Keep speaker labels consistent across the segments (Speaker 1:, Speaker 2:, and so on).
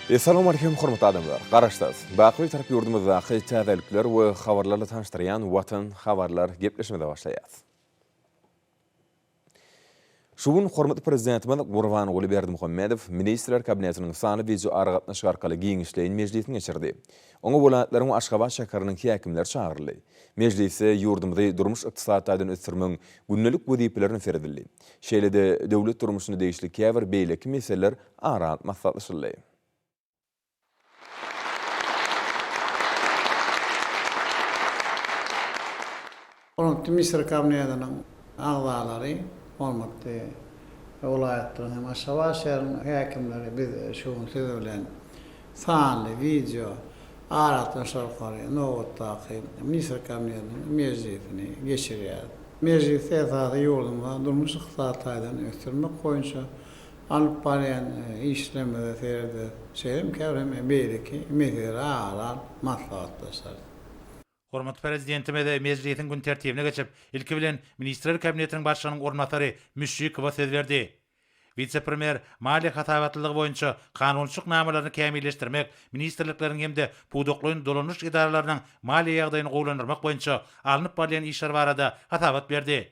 Speaker 1: Essalawmaleýkim hormatly adamlar! Garaşsyz, baky Bitarap ýurdumyzdaky täzelikler we habarlarla tanyşdyrýan Watan habarlar gepleşigimize başlaýas. Şu gün hormatly Prezidentimiz Gurbanguly Berdimuhamedow Ministrler Kabinetiniň sanly wideoaragatnaşyk arkaly giňişleýin mejlisini geçirdi. Oňa welaýatlaryň we Aşgabat şäheriniň häkimleri çagyryldy. Mejlisde ýurdumyzy durmuş-ykdysady taýdan ösdürmegiň gündelik wezipelerine seredildi. Şeýle-de döwlet durmuşyna degişli käbir beýleki meseleler ara alyp maslahatlaşyldy.
Speaker 2: Hormatly Ministrler Kabinetiniň agzalary, hormatly welaýatlaryň hem Aşgabat şäheriniň häkimleri biz şu gün siz bilen sanly wideo aragatnaşyk arkaly nobatdaky Ministrler Kabinetiniň mejlisini geçirýäris. Mejlisde esasy ýurdumyzy durmuş-ykdysady taýdan ösdürmek boýunça alyp barýan işlerimize serederis, şeýle hem käbir hem beýleki meseleleri ara alyp maslahatlaşarys.
Speaker 3: Hormatly Prezidentimiz mejlisiň gün tertibine geçip, ilki bilen Ministrler Kabinetiniň Başlygynyň orunbasary Müşşikowa söz berdi. Wise-premýer maliýe hasabatlylygy boýunça kanunçylyk namalaryny kämilleşdirmek, ministrlikleriň hem-de pudaklaýyn dolanyş edaralarynyň maliýe ýagdaýyny gowulandyrmak boýunça alnyp barylýan işler barada hasabat berdi.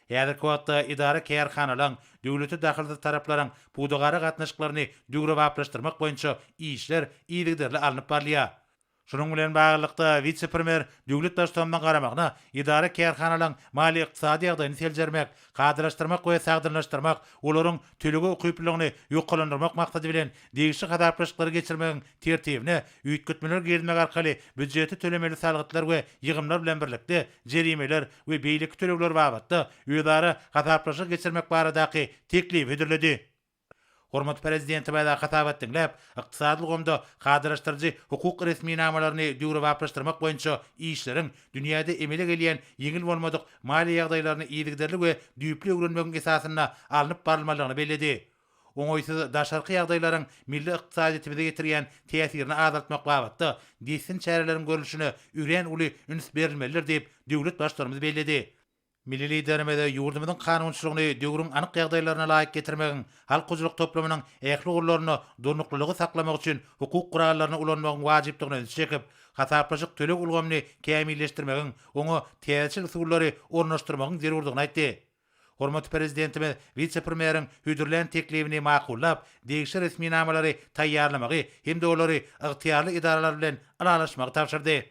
Speaker 3: Häzirki wagtda edara-kärhanalaryň, döwlete dahylsyz taraplaryň pudagara gatnaşyklaryny döwrebaplaşdyrmak boýunça işler yzygiderli alnyp barylýar. Şunuň bilen baglylykda, wise-premýer döwlet Baştutanynyň garamagyna edara-kärhanalaryň maliýe-ykdysady ýagdaýyny seljermek, kadalaşdyrmak we sagdynlaşdyrmak, olaryň tölege ukyplylygyny ýokarlandyrmak maksady bilen degişli hasaplaşyklary geçirmegiň tertibine üýtgetmeler girizmek arkaly býujete tölemeli salgytlar we ýygymlar bilen birlikde jerimeler we beýleki tölegler babatda özara hasaplaşyk geçirmek baradaky teklibi hödürledi. Hormatly Prezidentimiz hasabat diňläp, ykdysady ulgamda kadalaşdyryjy hukuk resminamalaryny döwrebaplaşdyrmak boýunça işleriň dünýäde emele gelýän ýeňil bolmadyk maliýe ýagdaýlaryny yzygiderli we düýpli öwrenmegiň esasynda alnyp barylmalydygyny belledi. Oňaýsyz daşarky ýagdaýlaryň milli ykdysadyýetimize ýetirýän täsirini azaltmak babatda dessin çäreleriň görlüşine örän uly üns berilmelidir diýip, döwlet Baştutanymyz belledi. Milli Liderimiz ýurdumyzyň kanunçylygyny döwrüň anyk ýagdaýlaryna laýyk getirmegiň, halk hojalyk toplumynyň ähli ugurlarynda durnuklylygy saklamak üçin hukuk gurallaryny ulanmagyň wajypdygyna ünsi çekip, hasaplaşyk-töleg ulgamyny kämilleşdirmegiň, oňa täzeçil usullary ornaşdyrmagyň zerurdygyny aýtdy. Hormatly Prezidentimiz wise-premýeriň hödürlän teklibini makullap, degişli resminamalary taýýarlamagy hem-de olary ygtyýarly edaralar bilen ylalaşmagy tabşyrdy.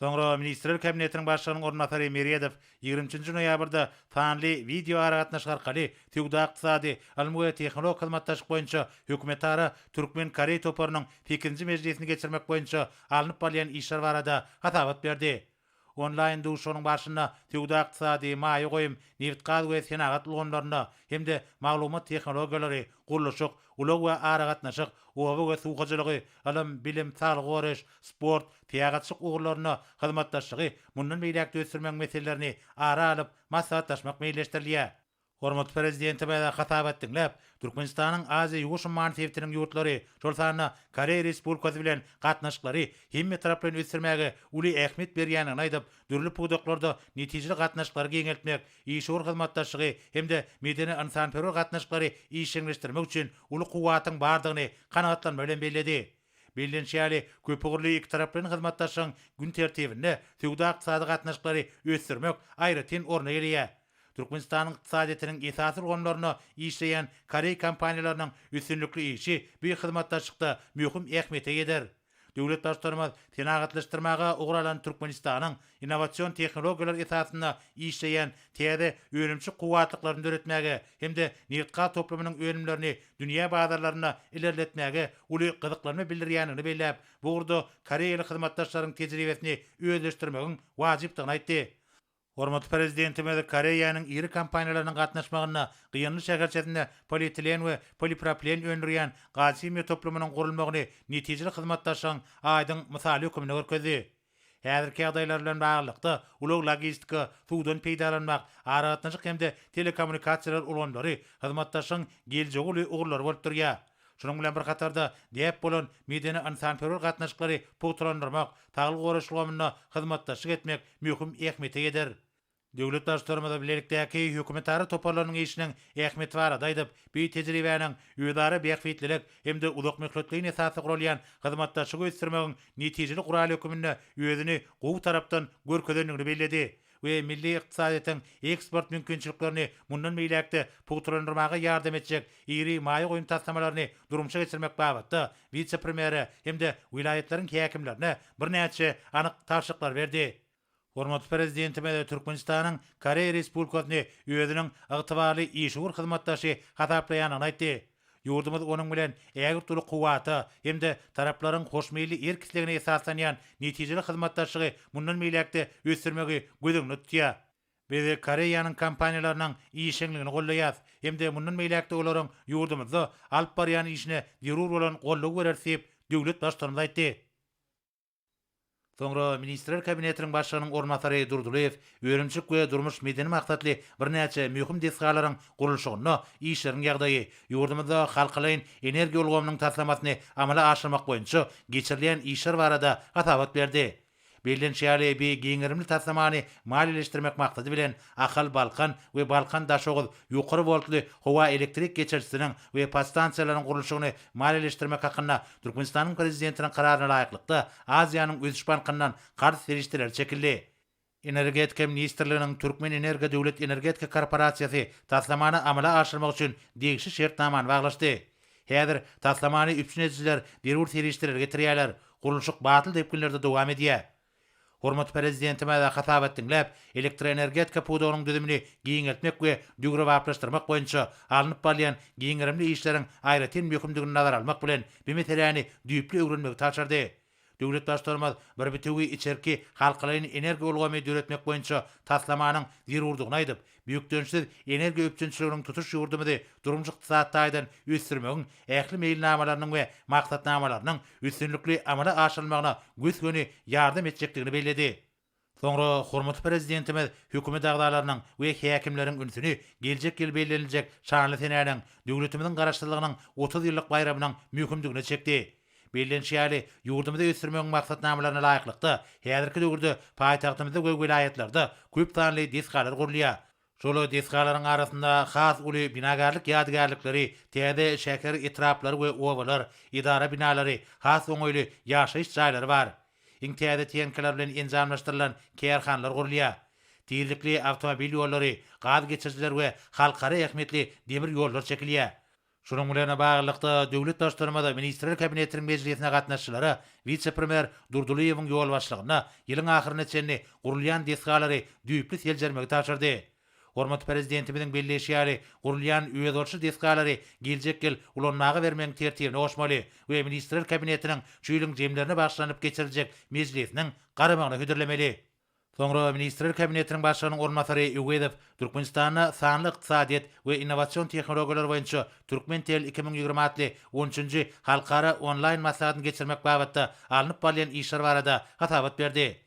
Speaker 3: Soňra Ministrler Kabinetiniň Başlygynyň orunbasary Meredow 23 nji noýabrda sanly wideoaragatnaşyk arkaly Söwda-ykdysady, ylmy we tehnologik hyzmatdaşlyk boýunça hökümetara türkmen-koreý toparynyň sekizinji mejlisini geçirmek boýunça alnyp barylýan işler barada hasabat berdi. Onlaýn duşuşygynyň barşynda söwda-ykdysady, maýa goýum, nebitgaz we senagat ulgamlarynda hem-de maglumat tehnologiýalary, gurluşyk, ulag we aragatnaşyk, oba we suw hojalygy, ylym, bilim, saglygy goraýyş, sport, syýahatçylyk ugurlarynda hyzmatdaşlygy mundan beýläk-de ösdürmegiň meselelerini ara alyp maslahatlaşmak meýilleşdirilýär. Hormatly Prezidentimiz hasabat diňläp, Türkmenistanyň Aziýa-Ýuwaş ummany sebitiniň ýurtlary, şol sanda Koreýa Respublikasy bilen gatnaşyklary hemmetaraplaýyn ösdürmäge uly ähmiýet berýändigini aýdyp, dürli pudaklarda netijeli gatnaşyklary giňeltmek, işewür hyzmatdaşlygy hem-de medeni-ynsanperwer gatnaşyklary işjeňleşdirmek üçin uly kuwwatyň bardygyny kanagatlanma bilen belledi. Bellenişi ýaly, köpugurly ikitaraplaýyn hyzmatdaşlygyň gün tertibinde söwda-ykdysady gatnaşyklary ösdürmek aýratyn orun eýeleýär. Türkmenistanyň ykdysadyýetiniň esasy ulgamlarynda işleýän koreý kompaniýalarynyň üstünlikli işi bu hyzmatdaşlykda möhüm ähmiýete eýedir. Döwlet Baştutanymyz senagatlaşdyrmaga ugur alan Türkmenistanyň innowasion tehnologiýalar esasynda işleýän täze önümçilik kuwwatlyklaryny döretmäge hem-de nebitgaz toplumynyň önümlerini dünýä bazarlarynda ilerletmäge uly gyzyklanma bildirýändigini belläp, bu ugurda koreýaly hyzmatdaşlaryň tejribesini özleşdirmegiň wajypdygyny aýtdy. Hormatly Prezidentimiz Koreýanyň iri kompaniýalarynyň gatnaşmagynda Gyýanly şäherçesinde polietilen we polipropilen öndürýän gazhimiýa toplumynyň gurulmagyny netijeli hyzmatdaşlygyň aýdyň mysaly hökmünde görkezdi. Häzirki ýagdaýlar bilen baglylykda, ulag-logistika, suwdan peýdalanmak, aragatnaşyk hem-de telekommunikasiýalar ulgamlary hyzmatdaşlygyň geljegi uly ugurlary bolup durýar. Şunuň bilen bir hatarda, däp bolan medeni-ynsanperwer gatnaşyklary pugtalandyrmak, saglygy goraýyş ulgamynda hyzmatdaşlyk etmek möhüm ähmiýete eýedir. Döwlet Baştutanymyz bilelikdäki hökümetara toparlarynyň işiniň ähmiýeti barada aýdyp, bu tejribäniň özara bähbitlilik hem-de uzakmöhletleýin esasda guralýan hyzmatdaşlygy ösdürmegiň netijeli guraly hökmünde özüni gowy tarapdan görkezendigini belledi we milli ykdysadyýetiň eksport mümkinçiliklerini mundan beýläk-de pugtalandyrmaga ýardam etjek iri maýa goýum taslamalaryny durmuşa geçirmek babatda wise-premýere hem-de welaýatlaryň häkimlerine birnäçe anyk tabşyryklary berdi. Hormatly Prezidentimiz Türkmenistanyň Koreýa Respublikasyny özüniň ygtybarly işewür hyzmatdaşy hasaplaýandygyny aýtdy. Ýurdumyz onuň bilen ägirt uly kuwwata hem-de taraplaryň hoşmeýilli erk-islegine esaslanýan netijeli hyzmatdaşlygy mundan beýläk-de ösdürmegi göz öňünde tutýar. Biz Koreýanyň kompaniýalarynyň işjeňligini goldaýarys hem-de mundan beýläk-de olaryň ýurdumyzda alyp barýan işine zerur bolan goldawy bereris diýip, döwlet Baştutanymyz aýtdy. Soňra Ministrler Kabinetiniň Başlygynyň orunbasary Durdylyýew önümçilik we durmuş-medeni maksatly birnäçe möhüm desgalaryň gurluşygynda işleriň ýagdaýy, ýurdumyzda halkalaýyn energiýa ulgamynyň taslamasyny amala aşyrmak boýunça geçirilýän işler barada hasabat berdi. Bellenişi ýaly, bi giň gerimli taslamany maliýeleşdirmek maksady bilen Ahal-Balkan we Balkan-Daşoguz ýokary woltly howa elektrik geçirijisiniň we podstansiýalaryň gurluşygyny maliýeleşdirmek hakynda Türkmenistanyň Prezidentiniň Kararyna laýyklykda, Aziýanyň ösüş bankyndan karz serişdeleri çekildi. Energetika ministrliginiň Türkmenenergo döwlet energetika korporasiýasy taslamany amala aşyrmak üçin degişli şertnamany baglaşdy. Häzir taslamany üpjün edijiler zerur serişdeleri getirýärler, gurluşyk batly depginlerde dowam edýär. Hormatly Prezidentimiz hasabat diňläp, elektroenergetika pudagynyň düzümini giňeltmek we döwrebaplaşdyrmak boýunça alnyp barylýan giň gerimli işleriň aýratyn möhümdigini nazara almak bilen, bu meseläni düýpli öwrenmegi tabşyrdy. Döwlet Baştutanymyz bir bitewi içerki halkalaýyn energiýa ulgamy döretmek boýunça taslamanyň zerurdygyny aýdyp, bökdençsiz energiýa üpjünçiliginiň tutuş ýurdumyzy durmuş-ykdysady taýdan ösdürmegiň ähli meýilnamalarynyň we maksatnamalarynyň üstünlikli amala aşyrylmagyna gös-göni ýardam etjekdigini belledi. Soňra hormatly Prezidentimiz Hökümet agzalarynyň we häkimleriň ünsüni geljek ýyl belleniljek şanly senäniň, döwletimiziň Garaşsyzlygynyň 30 ýyllyk baýramynyň möhümdigine çekdi. Bellenişi ýaly, ýurdumyzy ösdürmegiň maksatnamalaryna laýyklykda, häzirki döwürde paýtagtymyzda we welaýatlarda köp sanly desgalar gurulýar. Şol desgalaryň arasynda has uly binagärlik ýadygärlikleri, täze şäher etraplary we obalar, edara binalary, has oňaýly ýaşaýyş jaýlary bar. Iň täze tehnikalar bilen enjamlaşdyrylan kärhanalar gurulýar. Tizlikli awtomobil ýollary, gaz geçirijiler we halkara ähmiýetli demir ýollar çekilýär. Şunuň bilen baglylykda, döwlet Baştutanymyz Ministrler Kabinetiniň mejlisine gatnaşyjylara wise-premýer Durdylyýewiň ýolbaşçylygynda ýylyň ahyryna çenli gurulýan desgalary düýpli seljermegi tabşyrdy. Hormatly Prezidentimiziň belleýşi ýaly, gurulýan özboluşly desgalary geljek ýyl ulanmaga bermegiň tertibine goşmaly we Ministrler Kabinetiniň şu ýylyň jemlerine bagyşlanyp geçiriljek mejlisiniň garamagyna hödürlemeli. Soňra Ministrler Kabinetiniň Başlygynyň orunbasary Öwezow Türkmenistanda sanly ykdysadyýet we innowasion tehnologiýalar boýunça Turkmentel 2020 atly on üçünji halkara onlaýn maslahatyny geçirmek babatda alnyp barylýan işler barada hasabat berdi.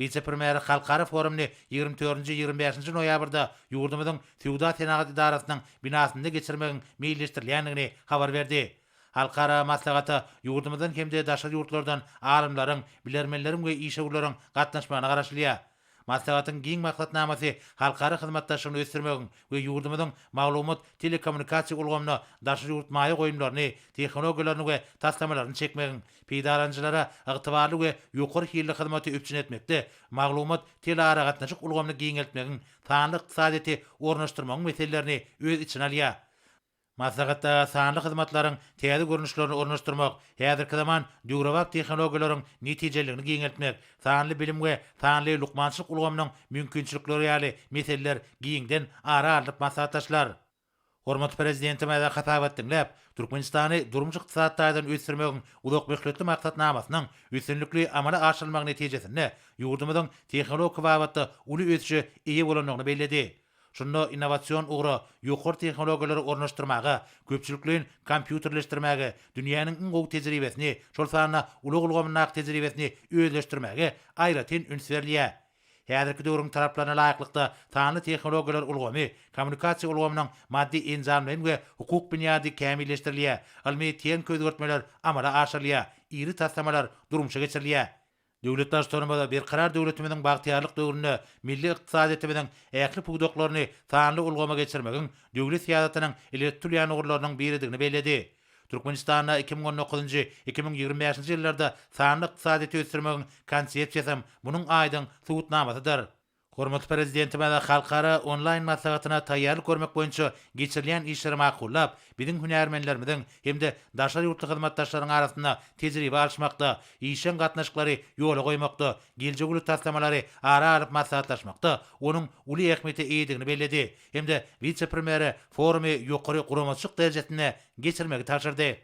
Speaker 3: Wise-premýer halkara forumyny ýigrimi dördünji, ýigrimi bäşinji noýabrda ýurdumyzyň Söwda-senagat edarasynyň binasynda geçirmegiň meýilleşdirilýändigini habar berdi. Halkara maslahata ýurdumyzdan hem-de daşary ýurtlardan alymlaryň, bilermenleriň we işewürleriň gatnaşmagyna garaşylýar. Maslahatyň giň maksatnamasy halkara hyzmatdaşlygyny ösdürmegiň we ýurdumyzyň maglumat-telekommunikasiýa ulgamyna daşary ýurt maýa goýumlaryny, tehnologiýalaryny we taslamalaryny çekmegiň, peýdalanyjylara ygtybarly we ýokary hilli hyzmaty üpjün etmekde maglumat-telearagatnaşyk ulgamyny giňeltmegiň, sanly ykdysadyýeti ornaşdyrmagyň meselelerini öz içine alýar. Maslahatda sanly hyzmatlaryň täze görnüşlerini ornaşdyrmak, häzirki zaman döwrebap tehnologiýalaryň netijeliligini giňeltmek, sanly bilim we sanly lukmançylyk ulgamynyň mümkinçilikleri ýaly meseleler giňden ara alnyp maslahatlaşylar. Hormatly Prezidentimiz hasabat diňläp, Türkmenistany durmuş-ykdysady taýdan ösdürmegiň uzakmöhletli maksatnamasynyň üstünlikli amala aşyrylmagy netijesinde ýurdumyzyň tehnologik babatda uly ösüşe eýe bolandygyny belledi. Şunda innowasion ugra, ýokary tehnologiýalary ornaşdyrmaga, köpçülikleýin kompýuterleşdirmäge, dünýäniň iň gowy tejribesini, şol sanda ulag ulgamyndaky tejribesini özleşdirmäge aýratyn üns berilýär. Häzirki döwrüň talaplaryna laýyklykda sanly tehnologiýalar ulgamy, kommunikasiýa ulgamynyň maddy-enjamlaýyn we hukuk binýady kämilleşdirilýär, ylmy-tehniki özgertmeler amala aşyrylýar, iri taslamalar durmuşa geçirilýär. Döwlet Baştutanymyz Berkarar döwletimiziň bagtyýarlyk döwründe milli ykdysadyýetimiziň ähli pudaklaryny sanly ulgama geçirmegiň döwlet syýasatynyň ileri tutulýan ugurlarynyň biridigini belledi. Türkmenistanda 2019-njy, 2025-nji ýyllarda sanly ykdysadyýeti ösdürmegiň Konsepsiýasam munuň aýdyň subutnamasydyr. Hormatly Prezidentimiz halkara onlaýn maslahatyna taýýarlyk görmek boýunça geçirilýän işleri makullap, biziň hünärmenlerimiziň hem-de daşary ýurtly hyzmatdaşlaryň arasynda tejribe alyşmakda, işjeň gatnaşyklary ýola goýmakda, geljegi uly taslamalary ara alyp maslahatlaşmakda onuň uly ähmiýete eýedigini belledi hem-de wise-premýere forumy ýokary guramaçylyk derejesinde geçirmegi tabşyrdy.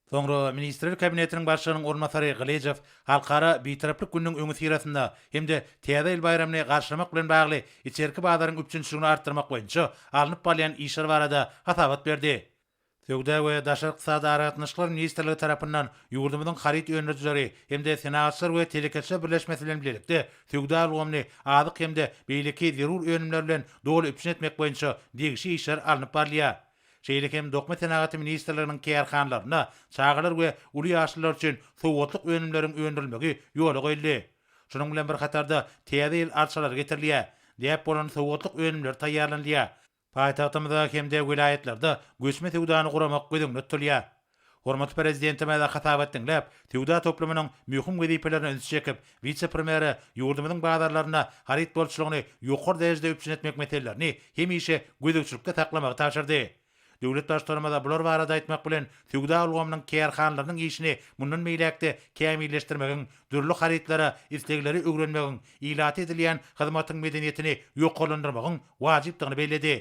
Speaker 3: Soňra Ministrler Kabinetiniň Başlygynyň orunbasary Gylyjow Halkara Bitaraplyk gününiň öňüsyrasynda hem-de Täze ýyl baýramyny garşylamak bilen bagly içerki bazaryň üpjünçiligini artdyrmak boýunça alnyp barylýan işler barada hasabat berdi. Söwda we daşary ykdysady aragatnaşyklar ministrligi tarapyndan ýurdumyzyň haryt öndürijileri hem-de Senagatçylar we telekeçiler birleşmesi bilen bilelikde söwda ulgamyny azyk hem-de beýleki zerur önümler bilen doly üpjün etmek boýunça degişli işler alnyp barylýar. Şeýle hem Dokma senagaty ministrliginiň kärhanalarynda çagalar we uly ýaşlylar üçin sowgatlyk önümleriň öndürilmegi ýola goýuldy. Şunuň bilen bir hatarda Täze ýyl arçalary getirilýär, däp bolan sowgatlyk önümleri taýýarlanylýar. Paýtagtymyzda hem-de welaýatlarda göçme söwdany guramak göz öňünde tutulýar. Hormatly Prezidentimiz hasabat diňläp, söwda toplumynyň möhüm wezipelerine ünsi çekip, wise-premýere ýurdumyzyň bazarlarynda haryt bolçulygyny ýokary derejede üpjün etmek meselelerini hemişe gözegçilikde saklamagy tabşyrdy. Döwlet Baştutanymyz bular barada aýtmak bilen, söwda ulgamynyň kärhanalarynyň işini mundan beýläk-de kämilleşdirmegiň, dürli harytlara islegleri öwrenmegiň, ilata edilýän hyzmatyň medeniýetini ýokarlandyrmagyň wajypdygyny belledi.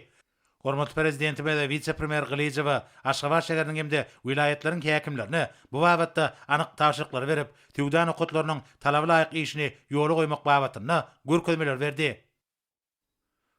Speaker 3: Hormatly Prezidentimiz wise-premýer Gylyjowa, Aşgabat şäheriniň hem-de welaýatlaryň häkimlerine bu babatda anyk tabşyryklary berip, söwda nokatlarynyň talaba laýyk işini ýola goýmak babatynda görkezmeleri berdi.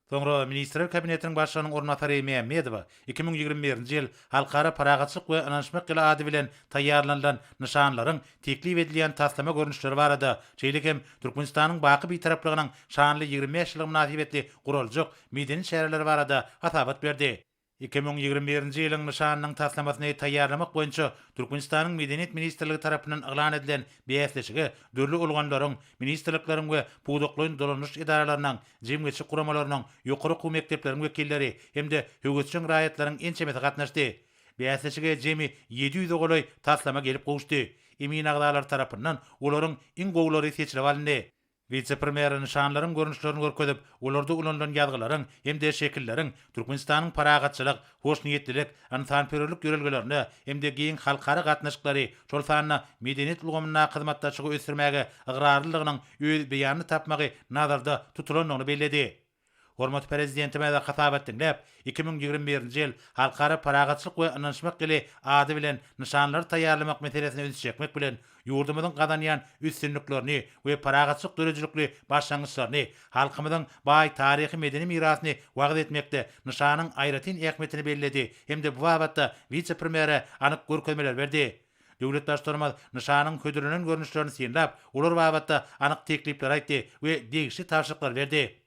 Speaker 3: Soňra Ministrler Kabinetiniň Başlygynyň orunbasary Mämmedowa 2021-nji ýyl Halkara parahatçylyk we ynanyşmak ýyly ady bilen taýýarlanylan nyşanlaryň teklip edilýän taslama görnüşleri barada, şeýle hem Türkmenistanyň baky Bitaraplygynyň şanly 25 ýyllygy mynasybetli guraljak medeni çäreler barada hasabat berdi. 2021-nji ýylyň nyşanynyň taslamasyny taýýarlamak boýunça Türkmenistanyň Medeniýet ministrligi tarapyndan yglan edilen bäsleşige dürli ulgamlaryň, ministrlikleriň we pudaklaýyn dolandyryş edaralarynyň, jemgyýetçilik guramalarynyň, ýokary okuw mekdepleriň wekilleri hem-de höwesjeň raýatlaryň ençemesi gatnaşdy. Bäsleşige jemi 700-e golaý taslama gelip gowuşdy. Emin agzalary tarapyndan olaryň iň gowulary seçilip alyndy. Wise-premýer nyşanlaryň görnüşlerini görkezip, olarda ulanylan ýazgylaryň hem-de şekilleriň Türkmenistanyň parahatçylyk, hoşniýetlilik, ynsanperwerlik ýörelgelerine hem-de giň halkara gatnaşyklary, şol sanda medeniýet ulgamyndaky hyzmatdaşlygy ösdürmäge ygrarlylygynyň öz beýanyny tapmagy nazarda tutulandygyny belledi. Hormatly Prezidentimiz hasabat diňläp, 2021-nji ýyl Halkara parahatçylyk we ynanyşmak ýyly ady bilen nyşanlary taýýarlamak meselesine üns çekmek bilen, ýurdumyzyň gazanýan üstünliklerini we parahatçylyk döredijilikli başlangyçlaryny, halkymyzyň baý taryhy-medeni mirasyny wagyz etmekde nyşanyň aýratyn ähmiýetini belledi hem-de bu babatda wise-premýere anyk görkezmeleri berdi. Döwlet Baştutanymyz nyşanyň hödürlenen görnüşlerini synlap, olar babatda anyk teklipleri aýtdy we degişli tabşyryklary berdi.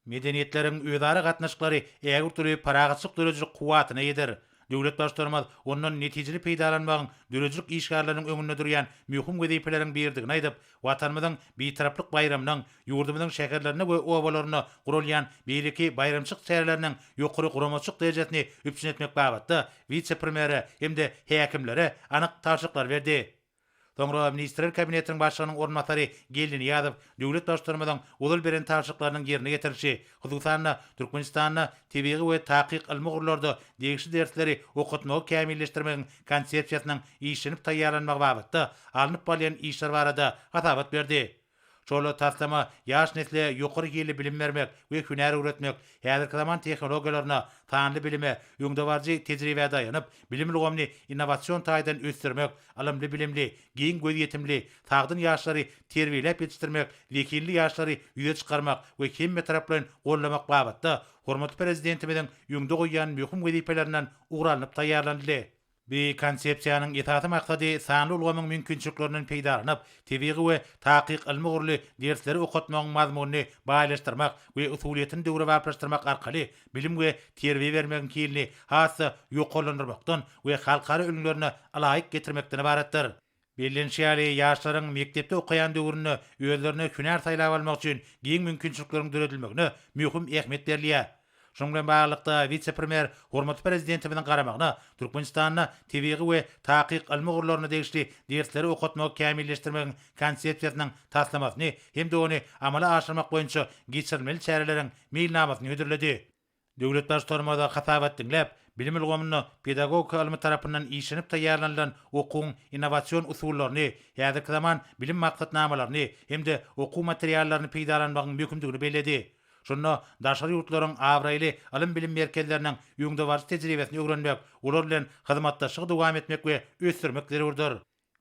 Speaker 3: Medeniýetleriň özara gatnaşyklary ägirt uly parahatçylyk döredijilik kuwwatyna eýedir. Döwlet Baştutanymyz ondan netijeli peýdalanmagyň döredijilik işgärleriniň öňünde durýan möhüm wezipeleriň biridigini aýdyp, Watanymyzyň Bitaraplyk baýramynyň, ýurdumyzyň şäherlerinde we obalarynda guralýan beýleki baýramçylyk çäreleriniň ýokary guramaçylyk derejesini üpjün etmek babatda wise-premýere hem-de häkimlere anyk tabşyryklary berdi. Soňra Ministrler Kabinetiniň Başlygynyň orunbasary Geldi Nyýazow döwlet Baştutanymyzyň ozal beren tabşyryklarynyň ýerine ýetirilişi, hususan-da, Türkmenistanda tebigy we takyk ylmy ugurlarda degişli dersleri okatmagy kämilleşdirmegiň Konsepsiýasynyň işlenip taýýarlanmagy babatda alnyp barylýan işler barada hasabat berdi. Şol taslama ýaş nesle ýokary hilli bilim bermek we hünär öwretmek, häzirki zaman tehnologiýalaryna, sanly bilime, öňdebaryjy tejribä daýanyp, bilim ulgamyny innowasion taýdan ösdürmek, ylymly-bilimli, giň gözýetimli, sagdyn ýaşlary terbiýeläp ýetişdirmek, zehinli ýaşlary ýüze çykarmak we hemmetaraplaýyn goldamak babatda hormatly Prezidentimiziň öňde goýýan möhüm wezipelerinden ugur alnyp taýýarlanyldy. Bu konsepsiýanyň esasy maksady sanly ulgamyň mümkinçiliklerinden peýdalanyp, tebigy we takyk ylmy ugurly dersleri okatmagyň mazmunyny baýlaşdyrmak we usulyýetini döwrebaplaşdyrmak arkaly bilim we terbiýe bermegiň hilini has-da ýokarlandyrmakdan we halkara ülňülerine ylaýyk getirmekden ybaratdyr. Bellenişi ýaly, ýaşlaryň mekdepde okaýan döwründe özlerine hünär saýlap almak üçin giň mümkinçilikleriň döredilmegine möhüm ähmiýet berilýär. Şunuň bilen baglylykda, wise-premýer hormatly Prezidentimiziň garamagyna Türkmenistanda tebigy we takyk ylmy ugurlaryna degişli dersleri okatmagy kämilleşdirmegiň Konsepsiýasynyň taslamasyny hem-de ony amala aşyrmak boýunça geçirilmeli çäreleriň meýilnamasyny hödürledi. Döwlet Baştutanymyz hasabat diňläp, bilim ulgamynda pedagogika ylmy tarapyndan işlenip taýýarlanylan okuwyň innowasion usullaryny, häzirki zaman bilim maksatnamalaryny hem-de okuw materiallaryny peýdalanmagyň möhümdigini belledi. Şunda daşary ýurtlaryň abraýly ylym-bilim merkezleriniň öňdebaryjy tejribesini öwrenmek, olar bilen hyzmatdaşlygy dowam etmek we ösdürmek zerurdyr.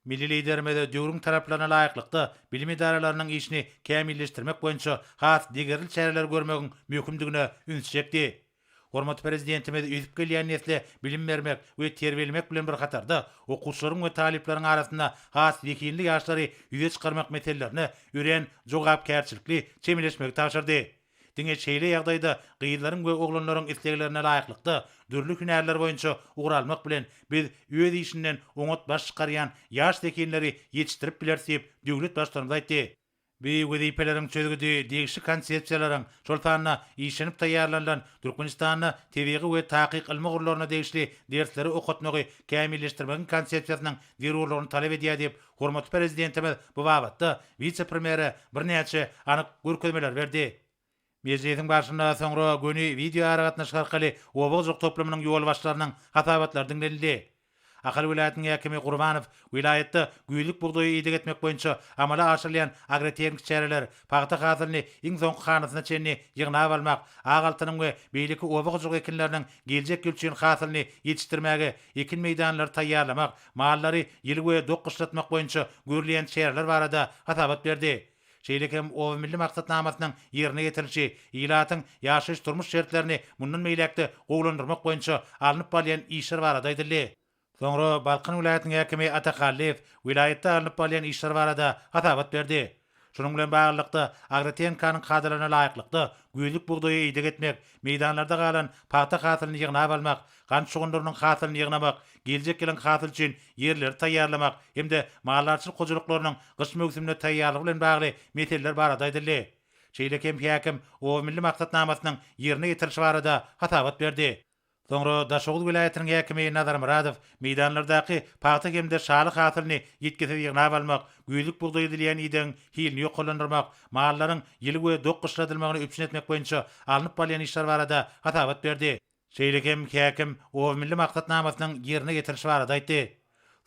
Speaker 3: Milli Liderimiz döwrüň talaplaryna laýyklykda bilim edaralarynyň işini kämilleşdirmek boýunça has degerli çäreleri görmegiň möhümdigine ünsi çekdi. Hormatly Prezidentimiz ösüp gelýän nesle bilim bermek we terbiýelemek bilen bir hatarda, okuwçylaryň we talyplaryň arasynda has zehinli ýaşlary ýüze çykarmak meselelerine örän jogapkärçilikli çemeleşmegi tabşyrdy. Diňe şeýle ýagdaýda gyzlaryň we oglanlaryň isleglerine laýyklykda dürli hünärler boýunça ugur almak bilen biz öz işinden oňat baş çykarýan ýaş zehinleri ýetişdirip bileris diýip, döwlet Baştutanymyz aýtdy. Bu wezipeleriň çözgüdi degişli konsepsiýalaryň, şol sanda işlenip taýýarlanylan Türkmenistanda tebigy we takyk ylmy ugurlaryna degişli dersleri okatmagy kämilleşdirmegiň konsepsiýasynyň zerurlygyny talap edýär diýip, Hormatly Prezidentimiz bu babatda wise-premýere birnäçe anyk görkezmeleri berdi. Mejlisiň barşynda soňra göni wideoaragatnaşyk arkaly oba hojalyk toplumynyň ýolbaşçylarynyň hasabatlary diňlenildi. Ahal welaýatynyň häkimi Gurbanow welaýatda güýzlük bugdaýa ideg etmek boýunça amala aşyrylýan agrotehniki çäreler, pagta hasylyny iň soňky hanasyna çenli ýygnap almak, ak altynyň we beýleki oba hojalyk ekinleriniň geljek ýyl üçin hasylyny ýetişdirmäge ekin meýdanlary taýýarlamak, mallary ýyly we dok gyşlatmak boýunça görülýän çäreler barada hasabat berdi. Şeýle hem Oba milli maksatnamasynyň ýerine ýetirilişi, ilatyň ýaşaýyş-durmuş şertlerini mundan beýläk-de gowulandyrmak boýunça alnyp barylýan işler barada aýdyldy. Soňra Balkan welaýatynyň häkimi Ata Hallyýew welaýatda alnyp barylýan işler barada hasabat berdi. Şunuň bilen baglylykda, agrotehnikanyň kadalaryna laýyklykda, güýzlük bugdaýa ideg etmek, meýdanlarda galan pagta hasylyny ýygnap almak, gant şugundyrynyň hasylyny ýygnamak, geljek ýylyň hasyly üçin ýerleri taýýarlamak hem-de maldarçylyk hojalyklarynyň gyş möwsümine taýýarlygy bilen bagly meseleler barada aýdyldy. Şeýle hem häkim Oba milli maksatnamasynyň ýerine ýetirilişi barada hasabat berdi. Soňra Daşoguz welaýatynyň häkimi Nazar Myradow meýdanlardaky pagta hem-de şaly hasylyny ýitgisiz ýygnap almak, güýzlük bugdaý edilýän idegiň hilini ýokarlandyrmak, mallaryň ýyly we dok gyşladylmagyny üpjün etmek boýunça alnyp barylýan işler barada hasabat berdi. Şeýle hem häkim Oba milli maksatnamasynyň ýerine ýetirilişi barada aýtdy.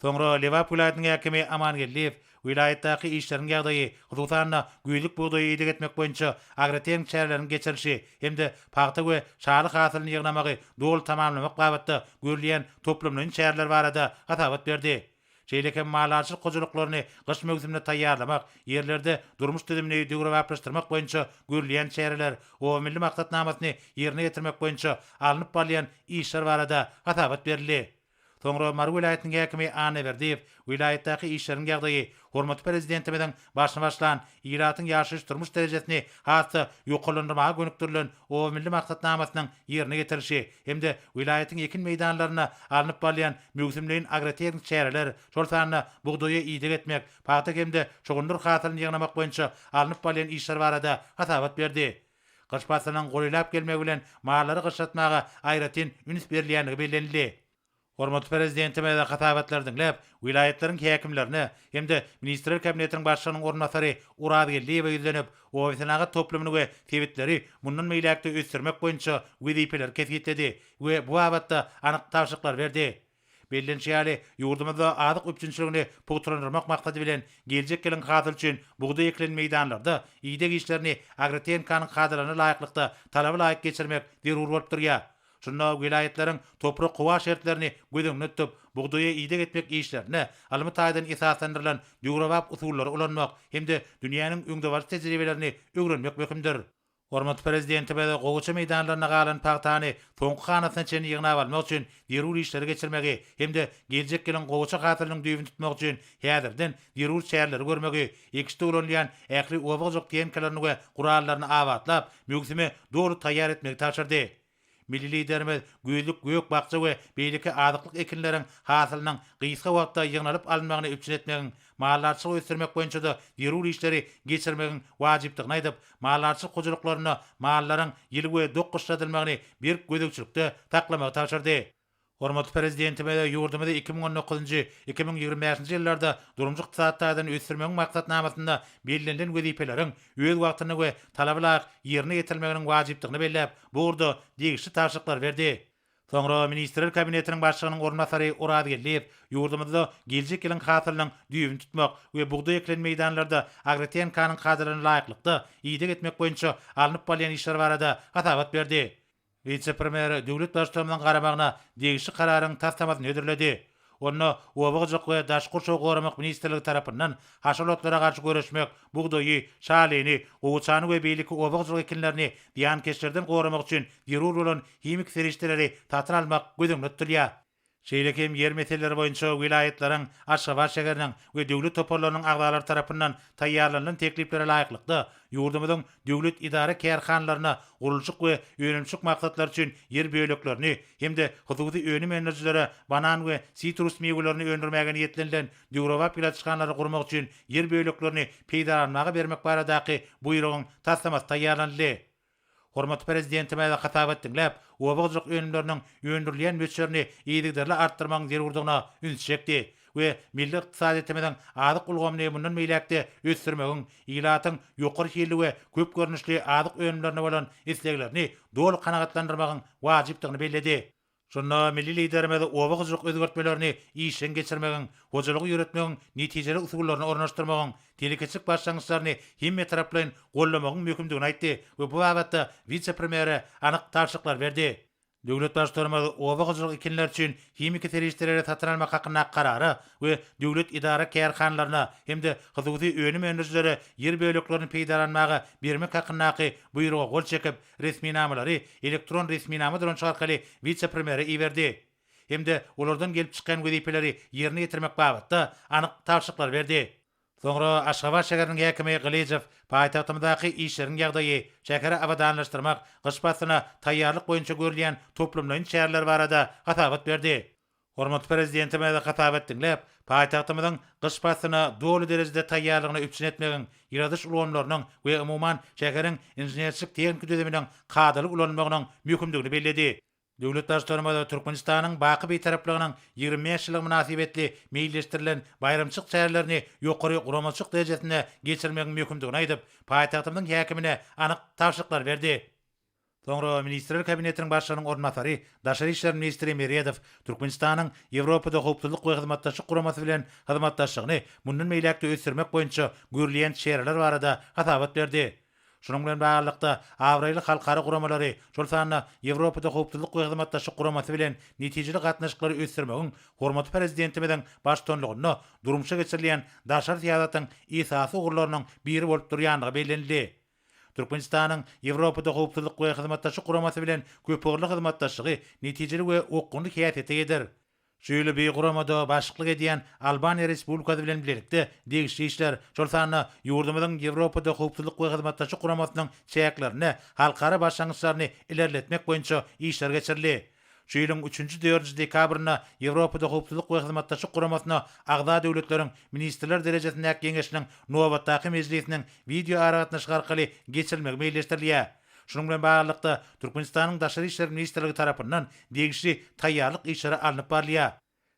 Speaker 3: Soňra Lebap welaýatynyň häkimi Aman Geldiýew welaýatdaky işleriň ýagdaýy, hususan-da, güýzlük bugdaýa ideg etmek boýunça agrotehnik çäreleriň geçirilişi hem-de pagta we şaly hasylyny ýygnamagy doly tamamlamak babatda görülýän toplumlaýyn çäreler barada hasabat berdi. Şeýle hem maldarçylyk hojalyklaryny gyş möwsümine taýýarlamak, ýerlerde durmuş düzümini döwrebaplaşdyrmak boýunça görülýän çäreler, Oba milli maksatnamasyny ýerine ýetirmek boýunça alnyp barylýan işler barada hasabat berildi. Soňra Mary welaýatynyň häkimi Annaberdiýew welaýatdaky işleriň ýagdaýy, hormatly Prezidentimiziň başyny başlan, ilatyň ýaşaýyş-durmuş derejesini has-da ýokarlandyrmaga gönükdirilen Oba milli maksatnamasynyň ýerine ýetirilişi hem-de welaýatyň ekin meýdanlarynda alnyp barylýan möwsümleýin agrotehniki çäreler, şol sanda bugdaýa ideg etmek, pagta hem-de şugundyr hasylyny ýygnamak boýunça alnyp barylýan işler barada hasabat berdi. Gyş paslynyň golaýlap gelmegi bilen mallary gyşlatmaga aýratyn üns berilýändigi bellenildi. Hormatly Prezidentimiz hasabatlary diňläp, welaýatlaryň häkimlerine hem-de Ministrler Kabinetiniň Başlygynyň orunbasary Orazgeldiýewe ýüzlenip, obasenagat toplumyny we sebitleri mundan beýläk-de ösdürmek boýunça wezipeleri kesgitledi we bu babatda anyk tabşyryklary berdi. Bellenişi ýaly, ýurdumyzda azyk üpjünçiligini pugtalandyrmak maksady bilen, geljek ýylyň hasyly üçin bugdaý ekilen meýdanlarda ideg işlerini agrotehnikanyň kadalaryna laýyklykda talaba laýyk geçirmek zerur bolup durýar. Şunda welaýatlaryň toprak-howa şertlerini göz öňünde tutup, bugdaýa ideg etmek işlerinde ylmy taýdan esaslandyrylan döwrebap usullary ulanmak hem-de dünýäniň öňdebaryjy tejribelerini öwrenmek möhümdir. Hormatly Prezidentimiz gowaça meýdanlarynda galan pagtany soňky hanasyna çenli ýygnap almak üçin zerur işleri geçirmegi hem-de geljek ýylyň gowaça hasylynyň düýbüni tutmak üçin häzirden zerur çäreleri görmegi, ekişde ulanylýan ähli oba hojalyk tehnikalaryny we gurallaryny abatlap, möwsüme doly taýýar etmegi tabşyrdy. Milli Liderimiz güýzlük gök-bakja we beýleki azyklyk ekinleriň hasylynyň gysga wagtda ýygnalyp alynmagyny üpjün etmegiň, maldarçylygy ösdürmek boýunça-da zerur işleri geçirmegiň wajypdygyny aýdyp, maldarçylyk hojalyklarynda mallaryň ýyly we dok gyşladylmagyny berk gözegçilikde saklamagy tabşyrdy. Hormatly Prezidentimiz ýurdumyzy 2019-njy, 2025-nji ýyllarda durmuş-ykdysady taýdan ösdürmegiň maksatnamasynda bellenilen wezipeleriň öz wagtynda we talaba laýyk ýerine ýetirilmeginiň wajypdygyny belläp, bu ugurda degişli tabşyryklary berdi. Soňra Ministrler Kabinetiniň Başlygynyň orunbasary Oraz Geldiýew ýurdumyzda geljek ýylyň hasylynyň düýbüni tutmak we bugdaý ekilen meýdanlarda agrotenkanyň kadalaryna laýyklykda ideg etmek boýunça alnyp barylýan işler barada hasabat berdi. Wise-premýer döwlet Baştutanymyzyň garamagyna degişli kararyň taslamasyny hödürledi. Onda Oba hojalyk we daşky gurşawy goramak ministrligi tarapyndan haşal otlara garşy göreşmek, bugdaýy, şalyny, gowaçany we beýleki oba hojalyk ekinlerini zyýankeşlerden goramak üçin zerur bolan himiki serişdeleri satyn almak göz öňünde tutulýar. Şeýle hem ýer meseleleri boýunça welaýatlaryň, Aşgabat şäheriniň we döwlet toparlarynyň agzalary tarapyndan taýýarlanylan tekliplere laýyklykda, ýurdumyzyň döwlet edara-kärhanalaryna gurluşyk we önümçilik maksatlary üçin ýer böleklerini hem-de hususy önüm öndürijilere banan we sitrus miwelerini öndürmäge niýetlenilen döwrebap ýyladyşhanalary gurmak üçin ýer böleklerini peýdalanmaga bermek baradaky Buýrugyň taslamasy taýýarlanyldy. Hormatly Prezidentimiz hasabat diňläp, oba hojalyk önümleriniň öndürilýän möçberini yzygiderli artdyrmagyň zerurdygyna ünsi çekdi we milli ykdysadyýetimiziň azyk ulgamyny mundan beýläk-de ösdürmegiň, ilatyň ýokary hilli we köp görnüşli azyk önümlerine bolan isleglerini doly kanagatlandyrmagyň wajypdygyny belledi. Şunda milli Liderimiz oba hojalyk özgertmelerini işjeň geçirmegiň, hojalygy ýöretmegiň netijeli usullaryny ornaşdyrmagyň, telekeçilik başlangyçlaryny hemmetaraplaýyn goldamagyň möhümdigini aýtdy we bu babatda wise-premýere anyk tabşyryklary berdi. Döwlet Baştutanymyz oba hojalyk ekinleri üçin himiki serişdeleri satyn almak hakyndaky Karara we döwlet edara-kärhanalaryna hem-de hususy önüm öndürijilere ýer böleklerini peýdalanmaga bermek hakyndaky Buýruga gol çekip, resminamalary elektron resminama dolanyşygy arkaly wise-premýere iberdi hem-de olardan gelip çykýan wezipeleri ýerine ýetirmek babatda anyk tabşyryklary berdi. Soňra Aşgabat şäheriniň häkimi Gylyjow paýtagtymyzdaky işleriň ýagdaýy, şäheri abadanlaşdyrmak, gyş paslyna taýýarlyk boýunça görülýän toplumlaýyn çäreler barada hasabat berdi. Hormatly Prezidentimiz hasabat diňläp, paýtagtymyzyň gyş paslyna doly derejede taýýarlygyny üpjün etmegiň, ýyladyş ulgamlarynyň we umuman, şäheriň inženerçilik-tehniki düzüminiň kadaly ulanylmagynyň möhümdigini belledi. Döwlet Baştutanymyz Türkmenistanyň baky Bitaraplygynyň 25 ýyllygy mynasybetli meýilleşdirilen baýramçylyk çärelerini ýokary guramaçylyk derejesinde geçirmegiň möhümdigini aýdyp, paýtagtymyzyň häkimine anyk tabşyryklary berdi. Soňra Ministrler Kabinetiniň Başlygynyň orunbasary, daşary işler ministri Meredow Türkmenistanyň Ýewropada Howpsuzlyk we Hyzmatdaşlyk Guramasy bilen hyzmatdaşlygyny mundan beýläk-de ösdürmek boýunça görülýän çäreler barada hasabat berdi. Şunuň bilen baglylykda, abraýly halkara guramalary, şol sanda Ýewropada Howpsuzlyk we Hyzmatdaşlyk Guramasy bilen netijeli gatnaşyklary ösdürmegiň hormatly Prezidentimiziň baştutanlygynda durmuşa geçirilýän daşary syýasatyň esasy ugurlarynyň biri bolup durýandygy bellenildi. Türkmenistanyň Ýewropada Howpsuzlyk we Hyzmatdaşlyk Guramasy bilen köpugurly hyzmatdaşlygy netijeli we okgunly häsiýete eýedir. Şu ýyl bu guramada başlyklyk edýän Albaniýa Respublikasy bilen bilelikde degişli işler, şol sanda ýurdumyzyň Ýewropada Howpsuzlyk we Hyzmatdaşlyk Guramasynyň çäklerinde halkara başlangyçlaryny ilerletmek boýunça işler geçirildi. Şu ýylyň üçünji-dördünji dekabrynda Ýewropada Howpsuzlyk we Hyzmatdaşlyk Guramasyna agza döwletleriň ministrler derejesindäki geňeşiniň nobatdaky mejlisiniň wideoaragatnaşyk arkaly geçirilmegi meýilleşdirilýär. Şunuň bilen baglylykda, Türkmenistanyň Daşary işler ministrligi tarapyndan degişli taýýarlyk işleri alnyp barylýar.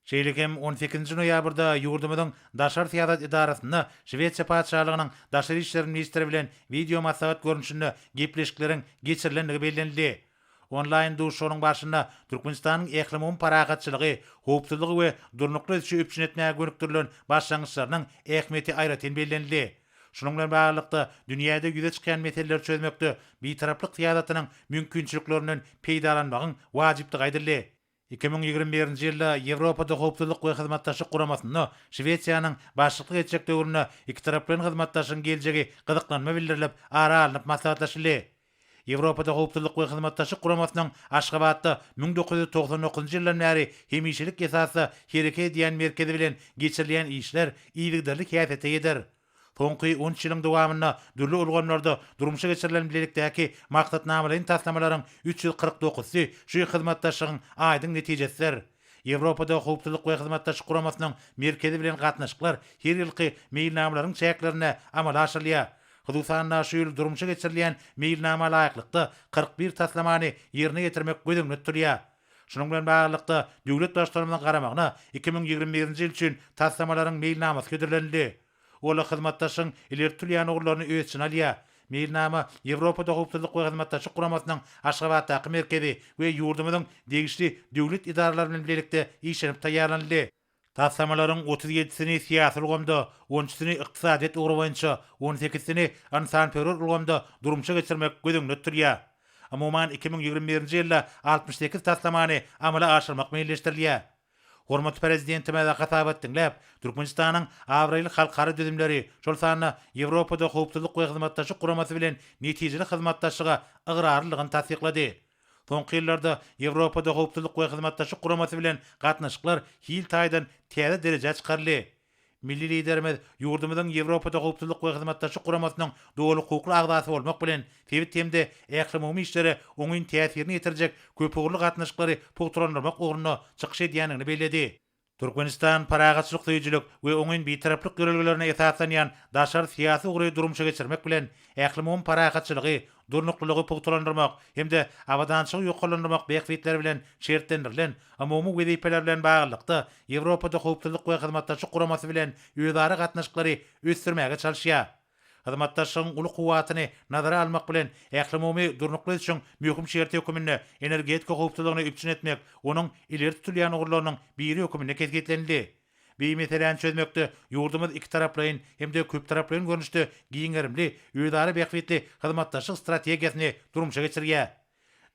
Speaker 3: Şeýle hem on sekizinji noýabrda ýurdumyzyň Daşary syýasat edarasynda Şwesiýa Patyşalygynyň Daşary işler ministri bilen wideomaslahat görnüşinde gepleşikleriň geçirilendigi bellenildi. Onlaýn duşuşygynyň barşynda Türkmenistanyň ählumumy parahatçylygy, howpsuzlygy we durnukly ösüşi üpjün etmäge gönükdirilen başlangyçlarynyň ähmiýeti aýratyn bellenildi. Şunuň bilen baglylykda, dünýäde ýüze çykýan meseleleri çözmekde Bitaraplyk syýasatynyň mümkinçiliklerinden peýdalanmagyň wajypdygy aýdyldy. 2021-nji ýylda Ýewropada Howpsuzlyk we Hyzmatdaşlyk Guramasynda Şwesiýanyň başlyklyk etjek döwründe ikitaraplaýyn hyzmatdaşlygyň geljegi gyzyklanma bildirilip, ara alnyp maslahatlaşyldy. Ýewropada Howpsuzlyk we Hyzmatdaşlyk Guramasynyň Aşgabatda 1999-njy ýyldan bäri hemişelik esasda hereket edýän merkezi bilen geçirilýän işler yzygiderli häsiýete eýedir. Soňky on üç ýylyň dowamynda dürli ulgamlarda durmuşa geçirilen bilelikdäki maksatnamalaýyn taslamalaryň 349-sy şu hyzmatdaşlygyň aýdyň netijesidir. Ýewropada Howpsuzlyk we Hyzmatdaşlyk Guramasynyň merkezi bilen gatnaşyklar her ýylky meýilnamalaryň çäklerinde amala aşyrylýar. Hususan-da, şu ýyl durmuşa geçirilýän meýilnama laýyklykda 41 taslamany ýerine ýetirmek göz öňünde tutulýar. Şunuň bilen baglylykda, döwlet Baştutanymyzyň garamagyna 2021-nji ýyl üçin taslamalaryň meýilnamasy hödürlenildi. Ol hyzmatdaşlygyň ileri tutulýan ugurlaryny öz içine alýar. Meýilnama Ýewropada Howpsuzlyk we Hyzmatdaşlyk Guramasynyň Aşgabatdaky merkezi we ýurdumyzyň degişli döwlet edaralary bilen bilelikde işlenip taýýarlanyldy. Taslamalaryň 37-sini syýasy ulgamda, on üçüsini ykdysadyýet ugry boýunça, on sekizisini ynsanperwer ulgamda durmuşa geçirmek göz öňünde tutulýar. Umuman, 2021-nji ýylda 68 taslamany amala aşyrmak meýilleşdirilýär. Hormatly Prezidentimiz hasabat diňläp, Türkmenistanyň abraýly halkara düzümleri, şol sanda Ýewropada Howpsuzlyk we Hyzmatdaşlyk Guramasy bilen netijeli hyzmatdaşlyga ygrarlylygyny tassyklady. Soňky ýyllarda Ýewropada Howpsuzlyk we Hyzmatdaşlyk Guramasy bilen gatnaşyklar hil taýdan täze derejä çykaryldy. Milli Liderimiz ýurdumyzyň Ýewropada Howpsuzlyk we Hyzmatdaşlyk Guramasynyň doly hukukly agzasy bolmak bilen, sebit hem-de ählumumy işlere oňyn täsirini ýetirjek köpugurly gatnaşyklary pugtalandyrmak ugrunda çykyş edýändigini belledi. Türkmenistan parahatçylyk söýüjilik we oňyn Bitaraplyk ýörelgelerine esaslanýan daşary syýasy ugry durmuşa geçirmek bilen, ählumumy parahatçylygy, durnuklylygy pugtalandyrmak hem-de abadançylygy ýokarlandyrmak bähbitleri bilen şertlendirilen umumy wezipeler bilen baglylykda Ýewropada Howpsuzlyk we Hyzmatdaşlyk Guramasy bilen özara gatnaşyklary ösdürmäge çalyşýar. Hyzmatdaşlygyň uly kuwwatyny nazara almak bilen, ählumumy durnukly ösüşiň möhüm şerti höküminde energetika howpsuzlygyny üpjün etmek onuň ileri tutulýan ugurlarynyň biri höküminde kesgitlenildi. Bu meseläni çözmekde ýurdumyz ikitaraplaýyn hem-de köptaraplaýyn görnüşde giň gerimli, özara bähbitli hyzmatdaşlyk strategiýasyny durmuşa geçirýär.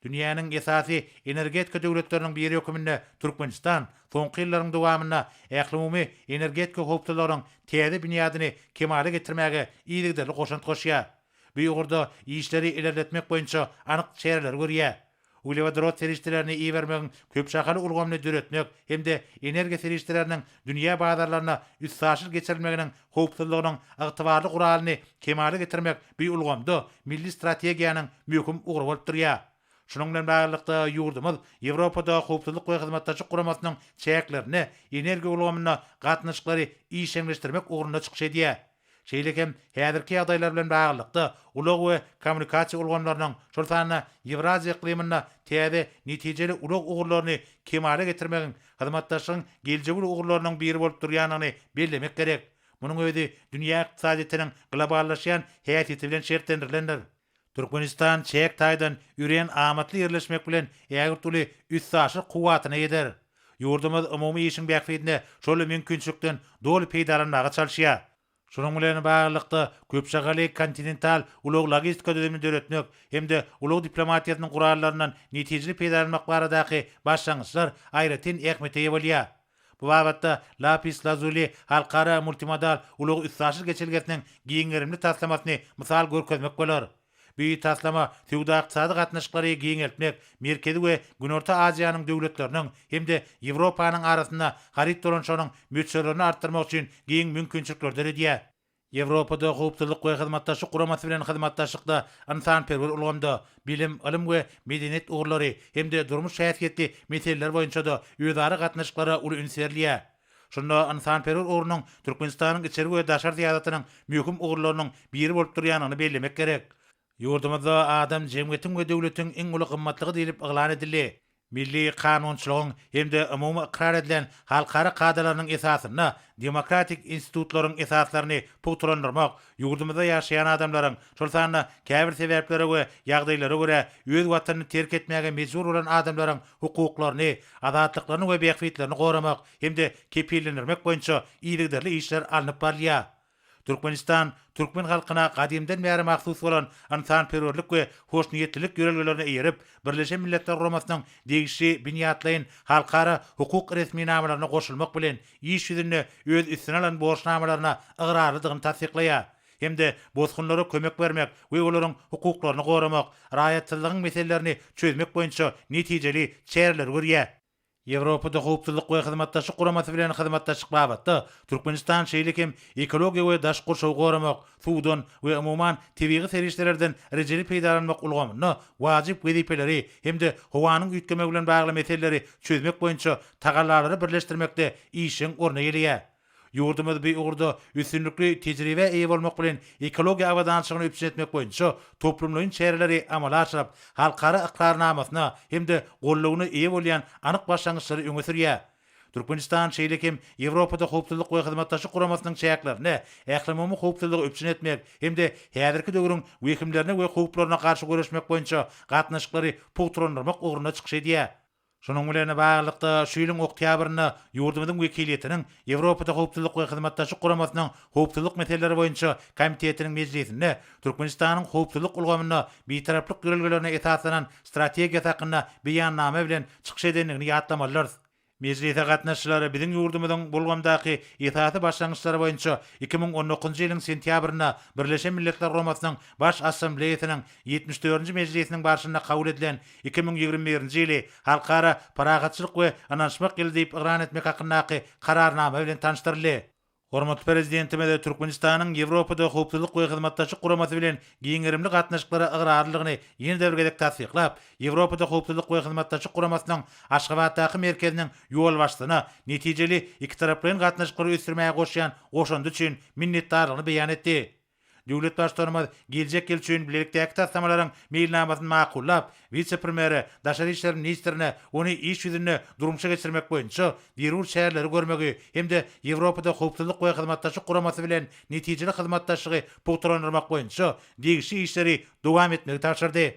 Speaker 3: Dünýäniň esasy energetika döwletleriniň biri höküminde Türkmenistan soňky ýyllaryň dowamynda ählumumy energetika howpsuzlygynyň täze binýadyny kemala getirmäge yzygiderli goşant goşýar. Bu ugurda işleri ilerletmek boýunça anyk çäreleri görýär. Uglewodorod serişdelerini ibermegiň köpşahaly ulgamyny döretmek hem-de energiýa serişdeleriniň dünýä bazarlaryna üstaşyr geçirilmeginiň howpsuzlygynyň ygtybarly guralyny kemala getirmek bu ulgamda milli strategiýanyň möhüm ugry bolup durýar. Şunuň bilen baglylykda, ýurdumyz Ýewropada Howpsuzlyk we Hyzmatdaşlyk Guramasynyň çäklerinde energiýa ulgamynda gatnaşyklary işjeňleşdirmek ugrunda çykyş edýär. Şeýle hem häzirki ýagdaýlar bilen baglylykda, ulag we kommunikasiýa ulgamlarynyň, şol sanda Ýewraziýa yklymynda täze netijeli ulag ugurlaryny kemala getirmegiň hyzmatdaşlygyň geljegi uly ugurlarynyň biri bolup durýandygyny bellemek gerek. Munuň özi dünýä ykdysadyýetiniň globallaşýan häsiýeti bilen şertlendirilendir. Türkmenistan çäk taýdan örän amatly ýerleşmek bilen ägirt uly üstaşyr kuwwatyna eýedir. Ýurdumyz umumy işiň bähbidine şol mümkinçilikden doly peýdalanmaga çalyşýar. Şunuň bilen baglylykda, köpşahaly kontinental ulag-logistika düzümini döretmek hem-de ulag diplomatiýasynyň gurallaryndan netijeli peýdalanmak baradaky başlangyçlar aýratyn ähmiýete eýe bolýar. Bu babatda Lapis Lazuli halkara multimodal ulag-üstaşyr geçelgesiniň giň gerimli taslamasyny mysal görkezmek bolar. Bu taslama söwda-ykdysady gatnaşyklary giňeltmek, Merkezi we Günorta Aziýanyň döwletleriniň hem-de Ýewropanyň arasynda haryt dolanyşygynyň möçberlerini artdyrmak üçin giň mümkinçilikleri döredýär. Ýewropada Howpsuzlyk we Hyzmatdaşlyk Guramasy bilen hyzmatdaşlykda ynsanperwer ulgamda, bilim, ylym we medeniýet ugurlary hem-de durmuş häsiýetli meseleler boýunça-da özara gatnaşyklara uly üns berilýär. Şunda ynsanperwer ugrunyň Türkmenistanyň içeri we daşary syýasatynyň möhüm ugurlarynyň biri bolup durýandygyny bellemek gerek. Ýurdumyzda adam jemgyýetiň we döwletiň iň uly gymmatlygy diýlip yglan edildi. Milli kanunçylygyň hem-de umumy ykrar edilen halkara kadalarynyň esasynda demokratik institutlaryň esaslaryny pugtalandyrmak, ýurdumyzda ýaşaýan adamlaryň, şol sanda käbir sebäplere we ýagdaýlara görä öz Watanyny terk etmäge mejbur bolan adamlaryň hukuklaryny, azatlyklaryny we bähbitlerini goramak hem-de kepillendirmek boýunça yzygiderli işler alnyp barylýar. Türkmenistan türkmen halkyna gadymdan bäri mahsus bolan ynsanperwerlik we hoşniýetlilik ýörelgelerine eýerip, Birleşen Milletler Guramasynyň degişli binýatlaýyn halkara hukuk resminamalaryna goşulmak bilen, iş ýüzünde öz üstüne alan borçnamalaryna ygrarlydygyny tassyklaýar hem-de bosgunlara kömek bermek we olaryň hukuklaryny goramak, raýatsyzlygyň meselelerini çözmek boýunça netijeli çäreleri görýär. Ýewropada Howpsuzlyk we Hyzmatdaşlyk Guramasy bilen hyzmatdaşlyk babatda Türkmenistan şeýle hem ekologiýa we daşky gurşawy goramak, suwdan we umuman tebigy serişdelerden rejeli peýdalanmak ulgamynda wajyp wezipeleri hem-de howanyň üýtgemegi bilen bagly meseleleri çözmek boýunça tagallalary birleşdirmekde işjeň orun eýeleýär. Ýurdumyz bu ugurda üstünlikli tejribä eýe bolmak bilen, ekologiýa abadançylygyny üpjün etmek boýunça toplumlaýyn çäreleri amala aşyryp, halkara ykrarnamasyna hem-de goldawyna eýe bolýan anyk başlangyçlary öňe sürýär. Türkmenistan şeýle hem Ýewropada Howpsuzlyk we Hyzmatdaşlyk Guramasynyň çäklerinde ählumumy howpsuzlygy üpjün etmek hem-de häzirki döwrüň wehimlerine we howplaryna garşy göreşmek boýunça gatnaşyklary pugtalandyrmak ugrunda çykyş edýär. Şunuň bilen baglylykda, şu ýylyň oktýabrynda ýurdumyzyň wekiliýetiniň Ýewropada Howpsuzlyk we Hyzmatdaşlyk Guramasynyň Howpsuzlyk meseleleri boýunça komitetiniň mejlisinde Türkmenistanyň howpsuzlyk ulgamynda bitaraplyk ýörelgelerine esaslanan strategiýasy hakynda beýannama bilen çykyş edendigini ýatlamalydyrys. Mejlise gatnaşyjylar biziň ýurdumyzyň bu ulgamdaky esasy başlangyçlary boýunça 2019-njy ýylyň sentýabrynda Birleşen Milletler Guramasynyň Baş Assambleýasynyň ýetmiş dördünji mejlisiniň barşynda kabul edilen 2021-nji ýyly Halkara parahatçylyk we ynanyşmak ýyly diýip yglan etmek hakyndaky Kararnama bilen tanyşdyryldy. Hormatly Prezidentimiz Türkmenistanyň Ýewropada Howpsuzlyk we Hyzmatdaşlyk Guramasy bilen giň gerimli gatnaşyklara ygrarlydygyny ýene-de bir gezek tassyklap, Ýewropada Howpsuzlyk we Hyzmatdaşlyk Guramasynyň Aşgabatdaky merkeziniň ýolbaşçysyna netijeli ikitaraplaýyn gatnaşyklary ösdürmäge goşýan goşandy üçin minnetdarlygyny beýan etdi. Döwlet Baştutanymyz geljek ýyl üçin bilelikdäki taslamalaryň meýilnamasyny makullap, wise-premýere, daşary işler ministrine ony iş ýüzünde durmuşa geçirmek boýunça zerur çäreleri görmegi hem-de Ýewropada Howpsuzlyk we Hyzmatdaşlyk Guramasy bilen netijeli hyzmatdaşlygy pugtalandyrmak boýunça degişli işleri dowam etmegi tabşyrdy.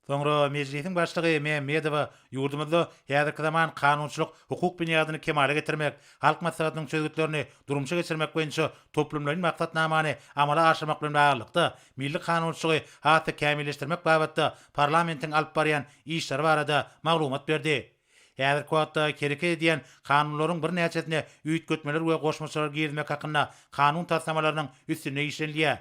Speaker 3: Soňra Mejlisiň Başlygy Mämmedowa ýurdumyzda häzirki zaman kanunçylyk hukuk binýadyny kemala getirmek, Halk Maslahatynyň çözgütlerini durmuşa geçirmek boýunça toplumlaýyn maksatnamany amala aşyrmak bilen baglylykda, milli kanunçylygy has-da kämilleşdirmek babatda parlamentiň alyp barýan işleri barada maglumat berdi. Häzirki wagtda hereket edýän kanunlaryň birnäçesine üýtgetmeler we goşmaçalar girizmek hakynda kanun taslamalarynyň üstünde işlenilýär.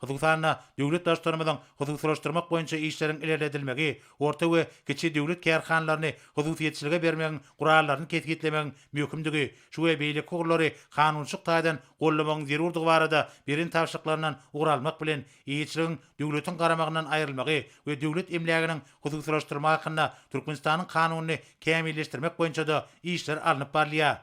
Speaker 3: Hususan-da, döwlet Baştutanymyzyň hususylaşdyrmak boýunça işleriň ilerledilmegi, orta we kiçi döwlet kärhanalaryny hususyýetçilige bermegiň gurallaryny kesgitlemegiň möhümdigi, şu we beýleki ugurlary kanunçylyk taýdan goldamagyň zerurdygy barada beren tabşyryklaryndan ugur almak bilen, eýeçiligiň döwletiň garamagyndan aýrylmagy we döwlet emläginiň hususylaşdyrylmagy hakynda Türkmenistanyň Kanunyny kämilleşdirmek boýunça-da işler alnyp barylýar.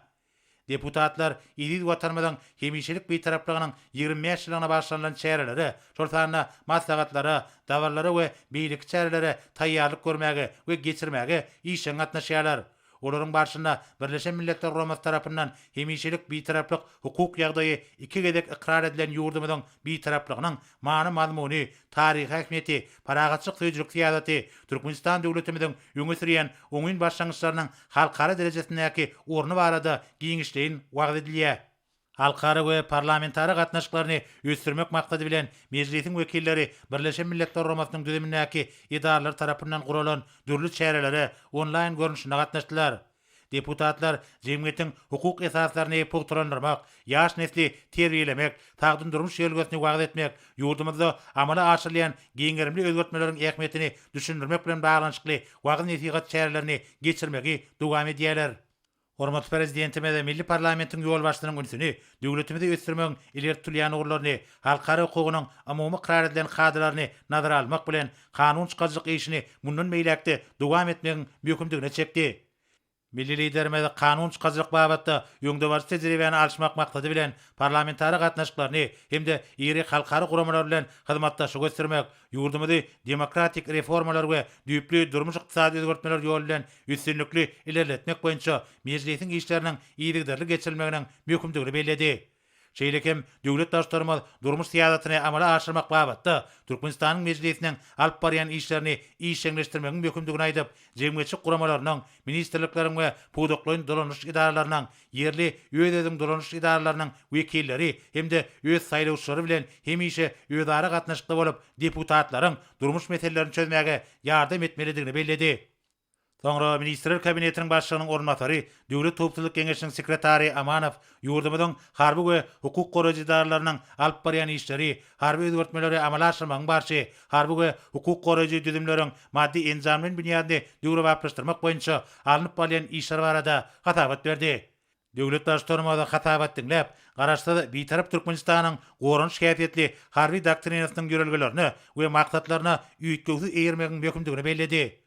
Speaker 3: Deputatlar eziz Watanymyzyň hemişelik Bitaraplygynyň 25 ýyllygyna bagyşlanylan çärelere, şol sanda maslahatlara, dabaralara we beýleki çärelere taýýarlyk görmäge we geçirmäge işjeň gatnaşýarlar. Olaryň barşynda Birleşen Milletler Guramasy tarapyndan hemişelik Bitaraplyk hukuk ýagdaýy iki gezek ykrar edilen ýurdumyzyň Bitaraplygynyň many-mazmuny, taryhy ähmiýeti, parahatçylyk söýüjilik syýasaty, Türkmenistan döwletimiziň öňe sürýän oňyn başlangyçlarynyň halkara derejesindäki orny barada giňişleýin wagyz edilýär. Halkara we parlamentara gatnaşyklaryny ösdürmek maksady bilen, Mejlisiň wekilleri Birleşen Milletler Guramasynyň düzümindäki edaralar tarapyndan guralan dürli çärelere onlaýn görnüşinde gatnaşdylar. Deputatlar jemgyýetiň hukuk esaslaryny pugtalandyrmak, ýaş nesli terbiýelemek, sagdyn durmuş ýörelgesini wagyz etmek, ýurdumyzda amala aşyrylýan giň gerimli özgertmeleriň ähmiýetini düşündirmek bilen baglanyşykly wagyz-nesihat çärelerini geçirmegi dowam edýärler. Hormatly Prezidentimiz milli parlamentiň ýolbaşçysynyň ünsüni döwletimizi ösdürmegiň ileri tutulýan ugurlaryny, halkara hukugynyň umumy ykrar edilen kadalaryny nazara almak bilen, kanun çykaryjylyk işini mundan beýläk-de dowam etmegiň möhümdigine çekdi. Milli Liderimiz kanun çykaryjylyk babatda öňdebaryjy tejribäni alyşmak maksady bilen, parlamentara gatnaşyklaryny hem-de iri halkara guramalar bilen hyzmatdaşlygy ösdürmek, ýurdumyzy demokratik reformalar we düýpli durmuş-ykdysady özgertmeler ýoly bilen üstünlikli ilerletmek boýunça Mejlisiň işleriniň yzygiderli geçirilmeginiň möhümdigini belledi. Şeýle hem döwlet Baştutanymyz durmuş syýasatyny amala aşyrmak babatda Türkmenistanyň Mejlisiniň alyp barýan işlerini işjeňleşdirmegiň möhümdigini aýdyp, jemgyýetçilik guramalarynyň, ministrlikleriň we pudaklaýyn dolanyş edaralarynyň, ýerli öz-özüňi dolanyş edaralarynyň wekilleri hem-de öz saýlawçylary bilen hemişe özara gatnaşykda bolup, deputatlaryň durmuş meselelerini çözmäge ýardam etmelidigini belledi. Soňra Ministrler Kabinetiniň Başlygynyň orunbasary, Döwlet howpsuzlyk geňeşiniň sekretary Amanow ýurdumyzyň harby we hukuk goraýjy edaralarynyň alyp barýan işleri, harby özgertmeleri amala aşyrmagyň barşy, harby we hukuk goraýjy düzümleriň maddy-enjamlaýyn binýadyny döwrebaplaşdyrmak boýunça alnyp barylýan işler barada hasabat berdi. Döwlet Baştutanymyz hasabat diňläp, Garaşsyz, Bitarap Türkmenistanyň goranyş häsiýetli Harby doktrinasynyň ýörelgelerine we maksatlaryna üýtgewsiz eýermegiň möhümdigini belledi.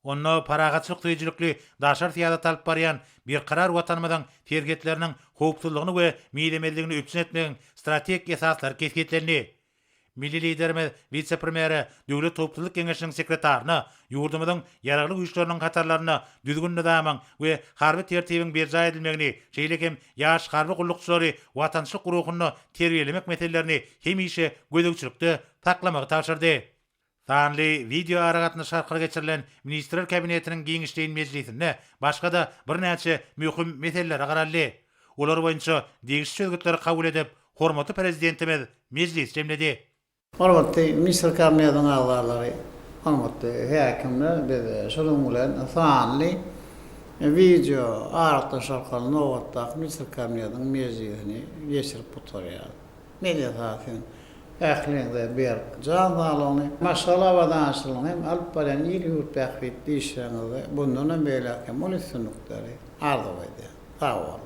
Speaker 3: Onda parahatçylyk söýüjilikli daşary syýasat alyp barýan berkarar Watanymyzyň serhetleriniň howpsuzlygyny we mizemezligini üpjün etmegiň strategik esaslary kesgitlendi. Milli Liderimiz wise-premýere, Döwlet howpsuzlyk geňeşiniň sekretaryna ýurdumyzyň Ýaragly Güýçleriniň hatarlarynda düzgün-nyzamyň we harby tertibiň berjaý edilmegini, şeýle hem ýaş harby gullukçylary watançylyk ruhunda terbiýelemek meselelerini hemişe gözegçilikde saklamagy tabşyrdy. Sanly wideoaragatnaşyk arkaly geçirilen Ministrler Kabinetiniň giňişleýin mejlisinde başga-da birnäçe möhüm meselelere garaldy. Olar boýunça degişli çözgütleri kabul edip, hormatly Prezidentimiz mejlisi jemledi.
Speaker 2: Hormatly Ministrler Kabinetiniň agzalary, hormatly häkimler, biz şunuň bilen sanly wideo aragatnaşyk arkaly nobatdaky Ministrler Kabinetiniň mejlisini geçirip gutarýarys. Men esasan ähliňize berk jan saglygyny, maşgala abadançylygyny hem alyp barýan il-ýurt bähbitli işleriňizde bundanam beýläk hem uly üstünlikleri arzuw edýän. Sag boluň!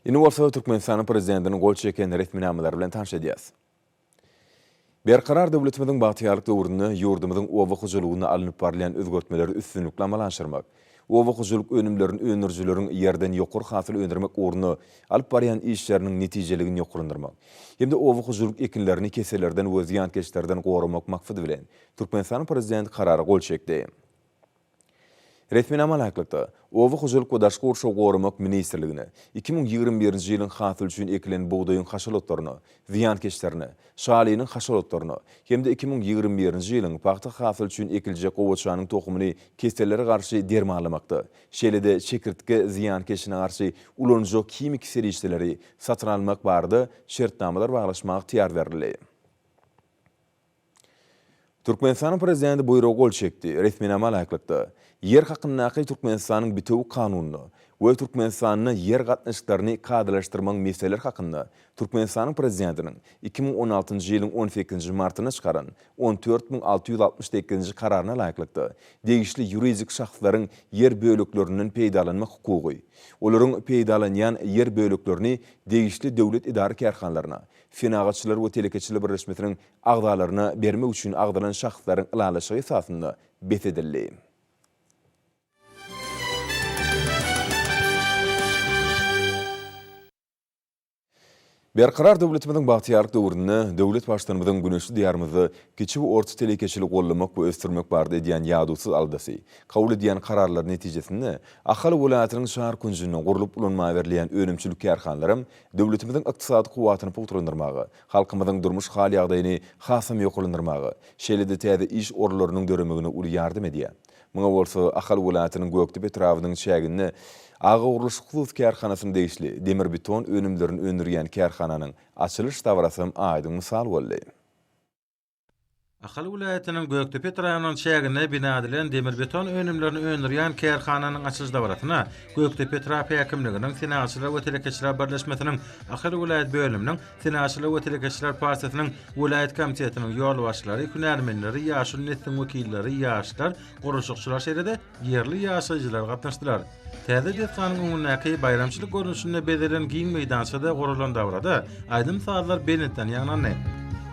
Speaker 1: Indi bolsa Türkmenistanyň Prezidentiniň gol çeken resminamalary bilen tanyş edýäris. Berkarar döwletimiziň bagtyýarlyk döwründe ýurdumyzyň oba hojalygynda alnyp barylýan özgertmeleri üstünlikli amala aşyrmak, oba hojalyk önümlerini öndürijileriň ýerden ýokary hasyl öndürmek ugrunda alyp barýan işleriniň netijeligini ýokarlandyrmak hem-de oba hojalyk ekinlerini kesellerden we zyýankeşlerden goramak maksady bilen, Türkmenistanyň Prezidenti Karara gol çekdi. Resminama laýyklykda, Oba hojalyk we daşky gurşawy goramak ministrligine 2021-nji ýylyň hasyly üçin ekilen bugdaýyň haşal otlaryna, zyýankeşlerine, şalynyň haşal otlaryna hem-de 2021-nji ýylyň pagta hasyly üçin ekiljek gowaçanyň tohumyny kesellere garşy dermanlamakda, şeýle-de çekirtge zyýankeşine garşy ulanyljak himiki serişdeleri satyn almak barada şertnamalar baglaşmaga ygtyýar berildi. Türkmenistanyň Prezidenti buýruga gol çekdi. Resminama laýyklykda, Ýer hakyndaky Türkmenistanyň bitewi Kanunyna we Türkmenistanda ýer gatnaşyklaryny kadalaşdyrmagyň meseleleri hakynda Türkmenistanyň Prezidentiniň 2016-njy ýylyň on sekizinji martynda çykaran 14668-nji Kararyna laýyklykda, degişli ýuridik şahslaryň ýer böleklerinden peýdalanmak hukugy, olaryň peýdalanýan ýer böleklerini degişli döwlet edara-kärhanalaryna, Senagatçylar we telekeçiler birleşmesiniň agzalaryna bermek üçin agzalan şahslaryň ylalaşygy esasynda bes edildi. Berkarar döwletimiziň bagtyýarlyk döwründe döwlet Baştutanymyzyň güneşli Diýarymyzda kiçi we orta telekeçiligi goldamak we ösdürmek barada edýän ýadawsyz aladasy, kabul edýän kararlary netijesinde Ahal welaýatynyň çar künjünde gurlup ulanmaga berilýän önümçilik kärhanalaram döwletimiziň ykdysady kuwwatyny pugtalandyrmaga, halkymyzyň durmuş hal-ýagdaýyny hasam ýokarlandyrmaga, şeýle-de täze iş orunlarynyň döremegine uly ýardam edýär. Muňa bolsa Ahal welaýatynyň Gökdepe etrabynyň çäginde Aga gurluşyk hususy kärhanasyna degişli demir-beton önümlerini öndürýän kärhananyň açylyş dabarasam aýdyň mysal boldy.
Speaker 4: Ahal welaýatynyň Gökdepe etrabynyň çäginde bina edilen demir-beton önümlerini öndürýän kärhananyň açylyş dabarasyna Gökdepe etrap häkimliginiň Senagatçylar we telekeçiler birleşmesiniň Ahal welaýat bölüminiň Senagatçylar we telekeçiler partiýasynyň welaýat komitetiniň ýolbaşçylary, hünärmenleri, ýaşuly nesliň wekilleri, ýaşlar, gurluşykçylar şeýle-de ýerli ýaşaýjylar gatnaşdylar. Täze desganyň öňündäki baýramçylyk görnüşinde bezelen giň meýdançada guralan dabarada aýdym-sazlar belentden ýaňlandy.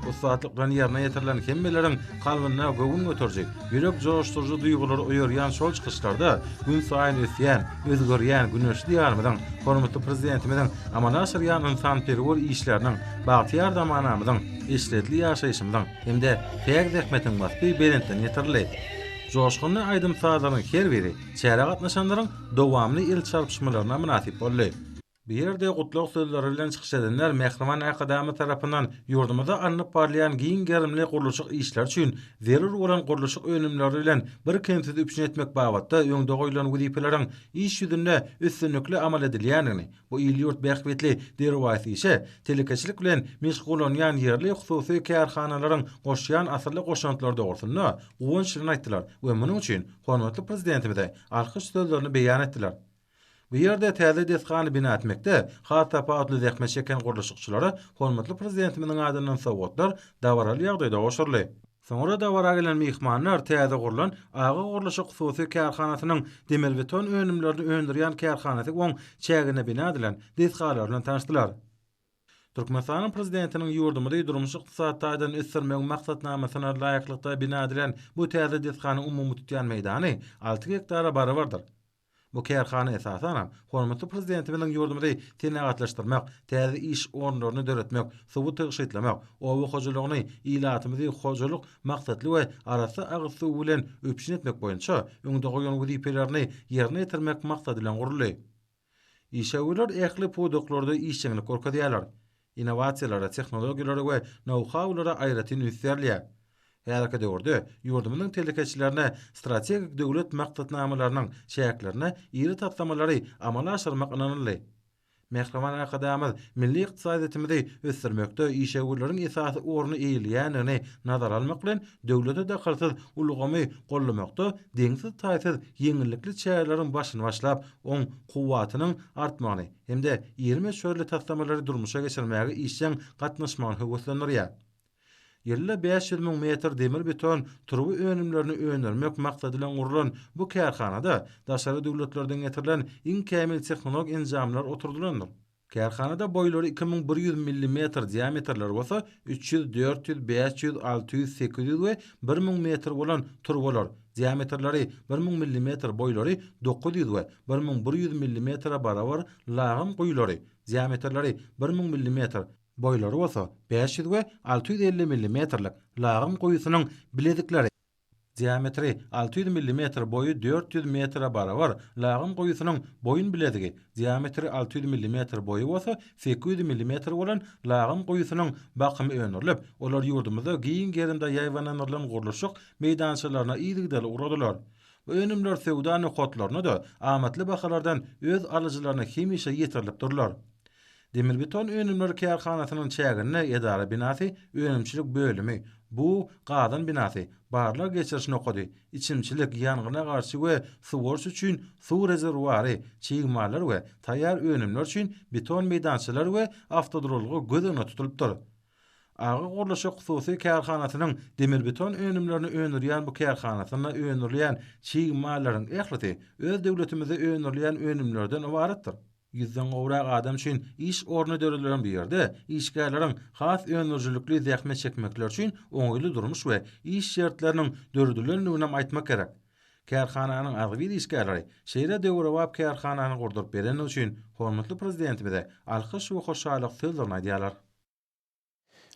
Speaker 4: Ussatlyk bilen ýerine ýetirilen hemmeleriň kalbynda göwün göteriji, ýürek joşduryjy duýgulary oýarýan şol çykyşlarda günsaýyn ösýän, özgerýän güneşli Diýarymyzyň, hormatly Prezidentimiziň amala aşyrýan ynsanperwer işleriniň, bagtyýar zamanamyzyň, eşretli ýaşaýşymyzyň hem-de päk zähmetiň waspy belentden ýetirildi. Joşgunly aýdym-sazlaryň her biri çärä gatnaşanlaryň dowamly el çarpyşmalaryna mynasyp boldy. Bu ýerde gutlag sözleri bilen çykyş edenler mähriban Arkadagymyz tarapyndan ýurdumyzda alnyp barylýan giň gerimli gurluşyk işleri üçin zerur bolan gurluşyk önümleri bilen birkemsiz üpjün etmek babatda öňde goýlan wezipeleriň iş ýüzünde üstünlikli amal edilýändigini, bu il-ýurt bähbitli derwaýys işe telekeçilik bilen meşgullanýan ýerli hususy kärhanalaryň goşýan asylly goşantlary dogrusynda guwanç bilen aýtdylar we munuň üçin hormatly Prezidentimize alkyş sözlerini beýan etdiler. Bu ýerde täze desgany bina etmekde has tapawutly zähmet çeken gurluşykçylara hormatly Prezidentimiziň adyndan sowgatlar dabaraly ýagdaýda gowşuryldy. Soňra dabara gelen myhmanlar täze gurlan Aga gurluşyk hususy kärhanasynyň demirbeton önümlerini öndürýän kärhanasy oň çäginde bina edilen desgalar bilen tanyşdylar. Türkmenistanyň Prezidentiniň ýurdumyzy durmuş-ykdysady taýdan ösdürmegiň maksatnamasyna laýyklykda bina edilen bu täze desganyň umumy tutýan meýdany alty gektara barabardyr. Bu kärhana esasanam, hormatly Prezidentimiziň ýurdumyzy senagatlaşdyrmak, täze iş orunlaryny döretmek, suwy tygşytlamak, oba hojalygyny, ilatymyzy hojalyk maksatly we arassa agyz suwy bilen üpjün etmek boýunça öňde goýan wezipelerini ýerine ýetirmek maksady bilen guruldy. Işewürler ähli pudaklarda işjeňlik görkezýärler. Innowasiýalara, tehnologiýalara we nou-haulara aýratyn üns berilýär. Häzirki döwürde ýurdumyzyň telekeçilerine strategik döwlet maksatnamalarynyň çäklerinde iri taslamalary amala aşyrmak ynanyldy. Mähriban Arkadagymyz milli ykdysadyýetimizi ösdürmekde işewürleriň esasy orny eýeleýändigini nazara almak bilen, döwlete dahylsyz ulgamy goldamakda deňsiz-taýsyz ýeňillikli çäreleriň başyny başlap, oň kuwwatynyň artmagyny hem-de iri möçberli taslamalary durmuşa geçirmäge işjeň gatnaşmagyny höweslendirýär. Ýylda 500 müň metr demir-beton turba önümlerini öndürmek maksady bilen gurlan bu kärhanada daşary döwletlerden getirilen iň kämil tehnologik enjamlar oturdylandyr. Kärhanada boýlary 2100 millimetr, diametrleri bolsa 300, 400, 500, 600, 800 we 1000 metr bolan turbalar, diametrleri 1000 millimetr, boýlary 900 we 1100 millimetre barabar lagym guýulary, diametrleri 1000 millimetr, boýlary bolsa 500 we 650 millimetrlik lagym guýusynyň bilezikleri, Diametri 600 millimetr, boýy 400 metre barabar lagym guýusynyň boýun bilezigi, diametri 600 millimetr, boýy bolsa 800 millimetr bolan lagym guýusynyň bakymy öndürilip, olar ýurdumyzda giň gerimde ýaýbaňlandyrylan gurluşyk meýdançalaryna yzygiderli ugradylar. Bu önümler söwda nokatlaryna-da amatly bahalardan öz alyjylaryna hemişe ýetirilip durlar. Demirbeton önümleri kärhanasynyň çäginde edara binasy, önümçilik bölümi, bug gazan binasy, barlag geçiriş nokady, içimçilik, ýangyna garşy we suwaryş üçin suw rezerwuary, çig mallar we taýýar önümler üçin beton meýdançalary we awtoduralga göz öňünde tutulypdyr. Aga gurluşyk hususy kärhanasynyň demirbeton önümlerini öndürýän bu kärhanasynda öndürilýän çig mallaryň ählisi öz döwletimizde öndürilýän önümlerden ybaratdyr. Ýüzden gowrak adam üçin iş orny döredilen bu ýerde işgärleriň has öndürijilikli zähmet çekmekleri üçin oňaýly durmuş we iş şertleriniň döredilendiginem aýtmak gerek. Kärhananyň agzybir işgärleri şeýle döwrebap kärhanany gurduryp berendigi üçin hormatly Prezidentimize alkyş we hoşallyk sözlerini aýdýarlar.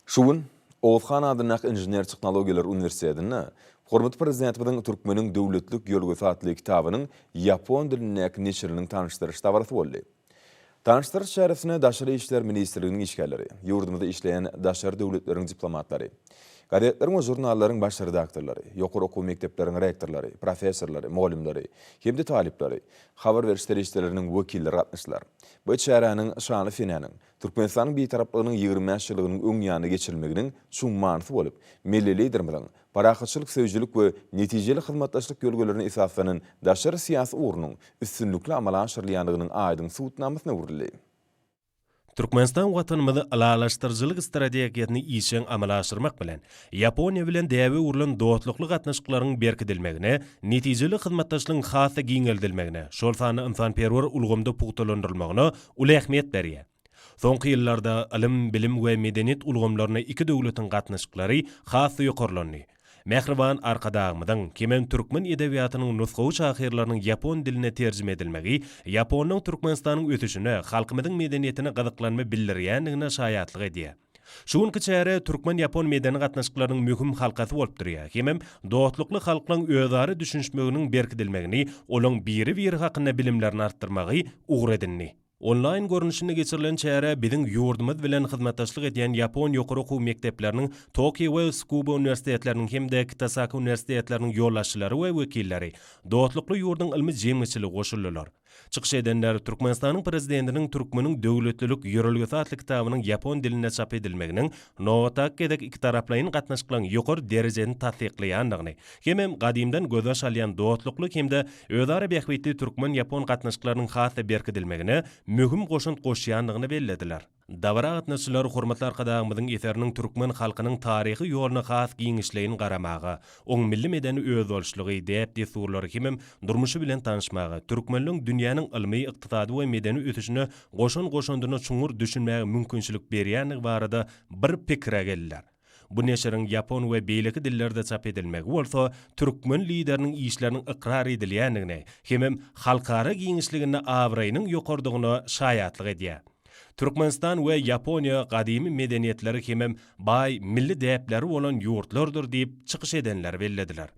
Speaker 1: Şu gün Oguz han adyndaky Inžener-tehnologiýalar uniwersitetinde hormatly Prezidentimiziň Türkmeniň döwletlilik ýörelgesi atly kitabynyň ýapon dilindäki neşiriniň tanyşdyryş dabarasy boldy. Tanyşdyryş çäresine Daşary işler ministrliginiň işgärleri, ýurdumyzda işleýän daşary döwletleriň diplomatlary, gazetleriň we žurnallaryň baş redaktorlary, ýokary okuw mekdepleriň rektorlary, professorlary, mugallymlary hem-de talyplary, habar beriş serişdeleriniň wekilleri gatnaşdylar. Bu çäräniň şanly senäniň, Türkmenistanyň Bitaraplygynyň 25 ýyllygynyň öň ýany geçirilmeginiň çuň manysy bolup, milli Liderimiziň parahatçylyk söýüjilik we netijeli hyzmatdaşlyk ýörelgelerine esaslanan daşary syýasy ugrunyň üstünlikli amala aşyrylýandygynyň aýdyň subutnamasyna öwrüldi.
Speaker 5: Türkmenistan Watanymyzy ylalaşdyryjylyk strategiýasyny işjeň amala aşyrmak bilen, Ýaponiýa bilen däbe öwrülen dostlukly gatnaşyklaryň berkidilmegine, netijeli hyzmatdaşlygyň has-da giňeldilmegine, şol sanda ynsanperwer ulgamda pugtalandyrylmagyna uly ähmiýet berýär. Soňky ýyllarda ylym, bilim we medeniýet ulgamlarynda iki döwletiň gatnaşyklary has-da ýokarlandy. Mähriban Arkadagymyzyň hemem türkmen edebiýatynyň nusgawy şahyrlarynyň ýapon diline terjime edilmegi ýaponlaryň Türkmenistanyň ösüşine, halkymyzyň medeniýetine gyzyklanma bildirýändigine şaýatlyk edýär. Şu günki çäre türkmen-ýapon medeni gatnaşyklarynyň möhüm halkasy bolup durýar hemem dostlukly halklaryň özara düşünişmeginiň berkidilmegini, olaryň biri-biri hakynda bilimlerini artdyrmagy ugur edindi. Onlaýn görnüşinde geçirilen çärä biziň ýurdumyz bilen hyzmatdaşlyk edýän ýapon ýokary okuw mekdepleriniň Tokio we Tsukuba uniwersitetleriniň hem-de Kitasaka uniwersitetleriniň ýolbaşçylary we wekilleri, dostlukly ýurduň ylmy jemgyýetçiligi goşuldylar. Çykyş edenler Türkmenistanyň Prezidentiniň Türkmeniň döwletlilik ýörelgesi atly kitabynyň ýapon dilinde çap edilmeginiň nobatdaky gezek ikitaraplaýyn gatnaşyklaryň ýokary derejesini tassyklaýandygyny hemem gadymdan gözbaş alýan dostlukly hem-de özara bähbitli türkmen-ýapon gatnaşyklarynyň has-da berkidilmegine möhüm goşant goşýandygyny bellediler. Dabara gatnaşyjylar hormatly Arkadagymyzyň eseriniň türkmen halkynyň taryhy ýoluna has giňişleýin garamaga, oň milli-medeni özboluşlygy, däp-dessurlary hemem durmuşy bilen tanyşmaga, türkmenleň dünýäniň ylmy, ykdysady we medeni ösüşine goşan goşandyna çuňňur düşünmäge mümkinçilik berýändigi barada bir pikire geldiler. Bu neşiriň ýapon we beýleki dillerde çap edilmegi bolsa türkmen Lideriniň işleriniň ykrar edilýändigine hemem halkara giňişliginde abraýynyň ýokarydygyna şaýatlyk edýär. Türkmenistan we Ýaponiýa gadymy medeniýetleri hemem baý milli däpleri bolan ýurtlardyr diýip, çykyş edenler bellediler.